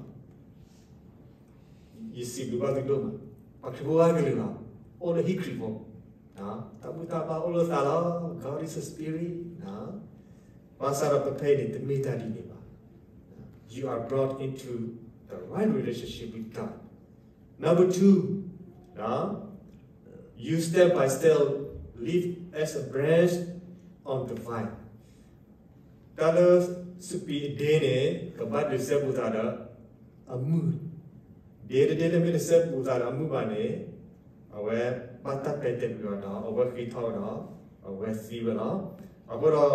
ယစံးဘျုးဘၣ်သုဒိၣ်မး, ပှၤခရံာ်ဖိအါကလုာ်လီၤ, အိၣ်လၢဟံၣ်ခရံာ်ဖိ, တၢ်ဘူၣ်တၢ်ဘါအိၣ်လၢသးလီၤ, God is a spirit. ဘၣ်ဆၣ်ဒီးပဖဲအံၤန့ၣ် တမ့ၢ်တၢ်ဒ်န့ၣ်ဘၣ်. You are brought into the right relationship with God. Number two, you step by step live as a branch on the vine. တၢ်လၢစပံးအဒ့န့ၣ် ကဘၣ်ဒုးစဲဘူးသးဒီးအမုၢ်, ဒ့တဒ့လၢမ့ၢ်တစဲဘူးသးဒီးအမုၢ်ဘၣ်န့ၣ် အဝဲဘၣ်တၢ်ပဲာ်တဲာ်ကွံာ်အီၤဒီး အဝဲဃ့ထီၣ်ဒီး အဝဲသံဝဲလီၤ. အဃိဒီး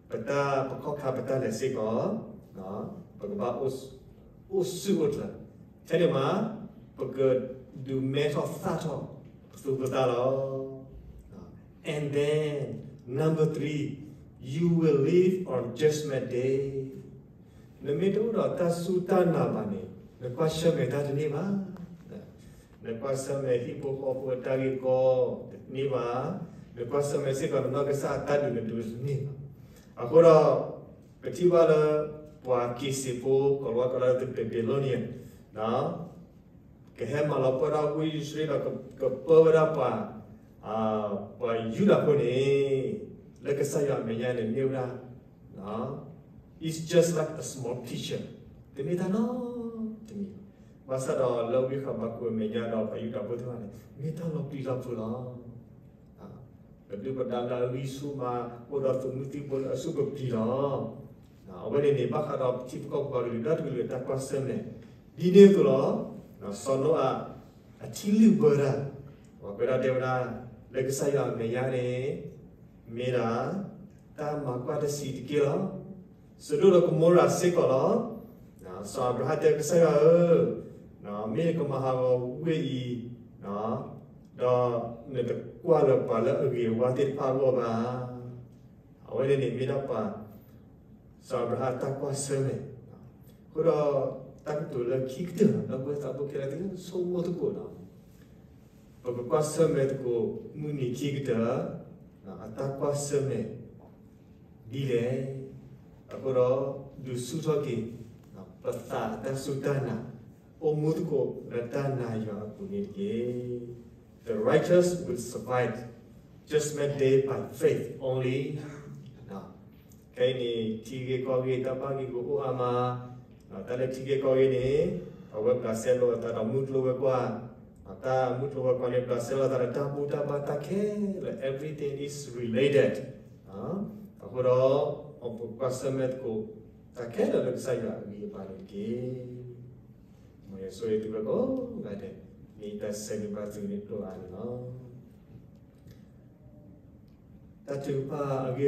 ပတၢ်ပခီၣ်ခါပတၢ်လဲၤစ့ၢ်ကီး ပကဘၣ်အိၣ်ဆူၣ်အိၣ်ချ့, ထဲန့ၣ်မး ပကဒုးမဲထီၣ်သၣ်ထီၣ်ပသူၣ်ပသးလီၤ. And then, number three, you will live on judgment day. နမ့ၢ်တအိၣ်ဒီးတၢ်စူၢ်တၢ်နာ်ဘၣ်န့ၣ် နကွၢ်ဆၢၣ်မဲာ်တၢ်တန့ၢ်ဘၣ်. နကွၢ်ဆၢၣ်မဲာ်ဟံၣ်ဖိဃီဖိအတၢ်ဂ့ၢ်ကီတန့ၢ်ဘၣ်, နကွၢ်ဆၢၣ်မဲာ်စ့ၢ်ကီးနနီၢ်ကစၢ်အတၢ်ဒုးနဒုးတန့ၢ်ဘၣ်. အဃိဒီး ပထံၣ်ဘၣ်လၢ ပှၤက့ၤစ့းဖိ ကိးလီၤဝဲကိးလၢ the Babylonian ကဟဲမၤလီၤပှီၢ်ဒၣ်ဝ့ၢ်အံၣ်စရ့လးဒီး ကပၢဝဲဒၣ်ပှၤ, ပှၤယူဒၤဖိန့ၣ် လၢကစၢ်ယွၤအမဲာ်ညါန့ၣ်မ့ၢ်ဝဲဒၣ် it's just like a small picture, တမ့ၢ်တၢ်နီတမံၤဘၣ်. ဘၣ်ဆၣ်ဒီးလၢဝ့ၢ်ဃးဘးကူးအမဲာ်ညါဒီး ပှၤယူဒၤဖိသ့ၣ်တဖၣ်န့ၣ် မ့ၢ်တၢ်လီၤပျံၤလီၤဖုးလီၤ. ပဒုၣ်ပဒါလၢအဂံၢ်ဆူၣ်မး အိၣ်ဒီးသုးမုၢ်သံၣ်ဘိလၢအဆူၣ်ပပျံၤလီၤ. အဝဲန့ၣ်န့ၣ် ဘၣ်ဃးဒီးပထံပကီၢ်ပှၤကလုာ်ဒီတကလုာ်အတၢ်ကွၢ်ဆၢၣ်မဲာ် ဒ်န့ၣ်အသိးလီၤ. စီၤနိအၤ အထံလုၢ်ဘၢတၢ်, ပှၤကွဲးဒၣ်တဲဝဲဒၣ် လၢကစၢ်ယွၤအမဲာ်ညါန့ၣ် မ့ၢ်ဒၣ် တၢ်မၤကွၢ်တဆံးတက့ၢ်လီၤ. စဒိၣ်ဒီးကမိရၤစ့ၢ်ကီးလီၤ. စီၤအၤဘြၤဟၣ်တဲကစၢ်ယွၤဧၢ, မ့ၢ်နကမၤဟးဂီၤဝ့ၢ်အံၤ ဒီးနတကွၢ်လၢပှၤလၢအဂ့ၤအဝါသ့ၣ်တဖၣ်အဂီၢ်ဘၣ်. အဝဲန့ၣ်န့ၣ်မ့ၢ်ဒၣ်ပှၤ စီၤအၤဘြၤဟၣ်တၢ်ကွၢ်ဆၢၣ်မဲာ်. အဃိဒီး တၢ်ကတိၤလၢခံကတၢၢ် ဒီပုၢ်ဝဲၢ်သးဘိခဲလၢာ်သ့ၣ် ဆိကမိၣ်သကိးဒီး ပကကွၢ်ဆၢၣ်မဲာ်သကိး မုၢ်နံၤခံကတၢၢ် အတၢ်ကွၢ်ဆၢၣ်မဲာ် ဒ်လဲၣ်. အဃိဒီး ဒုးဆူၣ်ထီၣ်က့ၤ ပသးအတၢ်စူၢ်တၢ်နာ် အိၣ်မူသကိးလၢတၢ်နာ်ယွၤအပူၤန့ၣ်တက့ၢ်. The righteous will survive judgment day by faith only. ခဲအံၤန့ၣ် ထံဂ့ၢ်ကီၢ်ဂ့ၢ် တၢ်ဘၣ်ဂ့ၢ်ကအိၣ်အါမး, တၢ်လၢထံဂ့ၢ်ကီၢ်ဂ့ၢ်န့ၣ် အဝဲဘျးစဲလိာ်အသးဒီးမုၢ်ကျိၤဝဲၤကွာ်, တၢ်မုၢ်ကျိၤဝဲၤကွာ်န့ၣ် ဘျးစဲလိာ်အသးဒီးတၢ်ဘူၣ်တၢ်ဘါတၢ်ခဲလၢာ် everything is related. အဃိဒီး ပကကွၢ်ဆၢၣ်မဲာ်သကိး တၢ်ခဲလၢာ်လၢကစၢ်ယွၤအဂံၢ်အဘါန့ၣ်တက့ၢ်. မ်ယွၤဆိၣ်ဂ့ၤသုဝဲကိးဂၤဒဲး, မ့ၢ်တၢ်ဆၢဂ့ၤဘၣ်သုန့ၣ်ဒိၣ်အါန့ၣ်လီၤ. တၢ်ထုကဖၣ်အဂ့ၢ်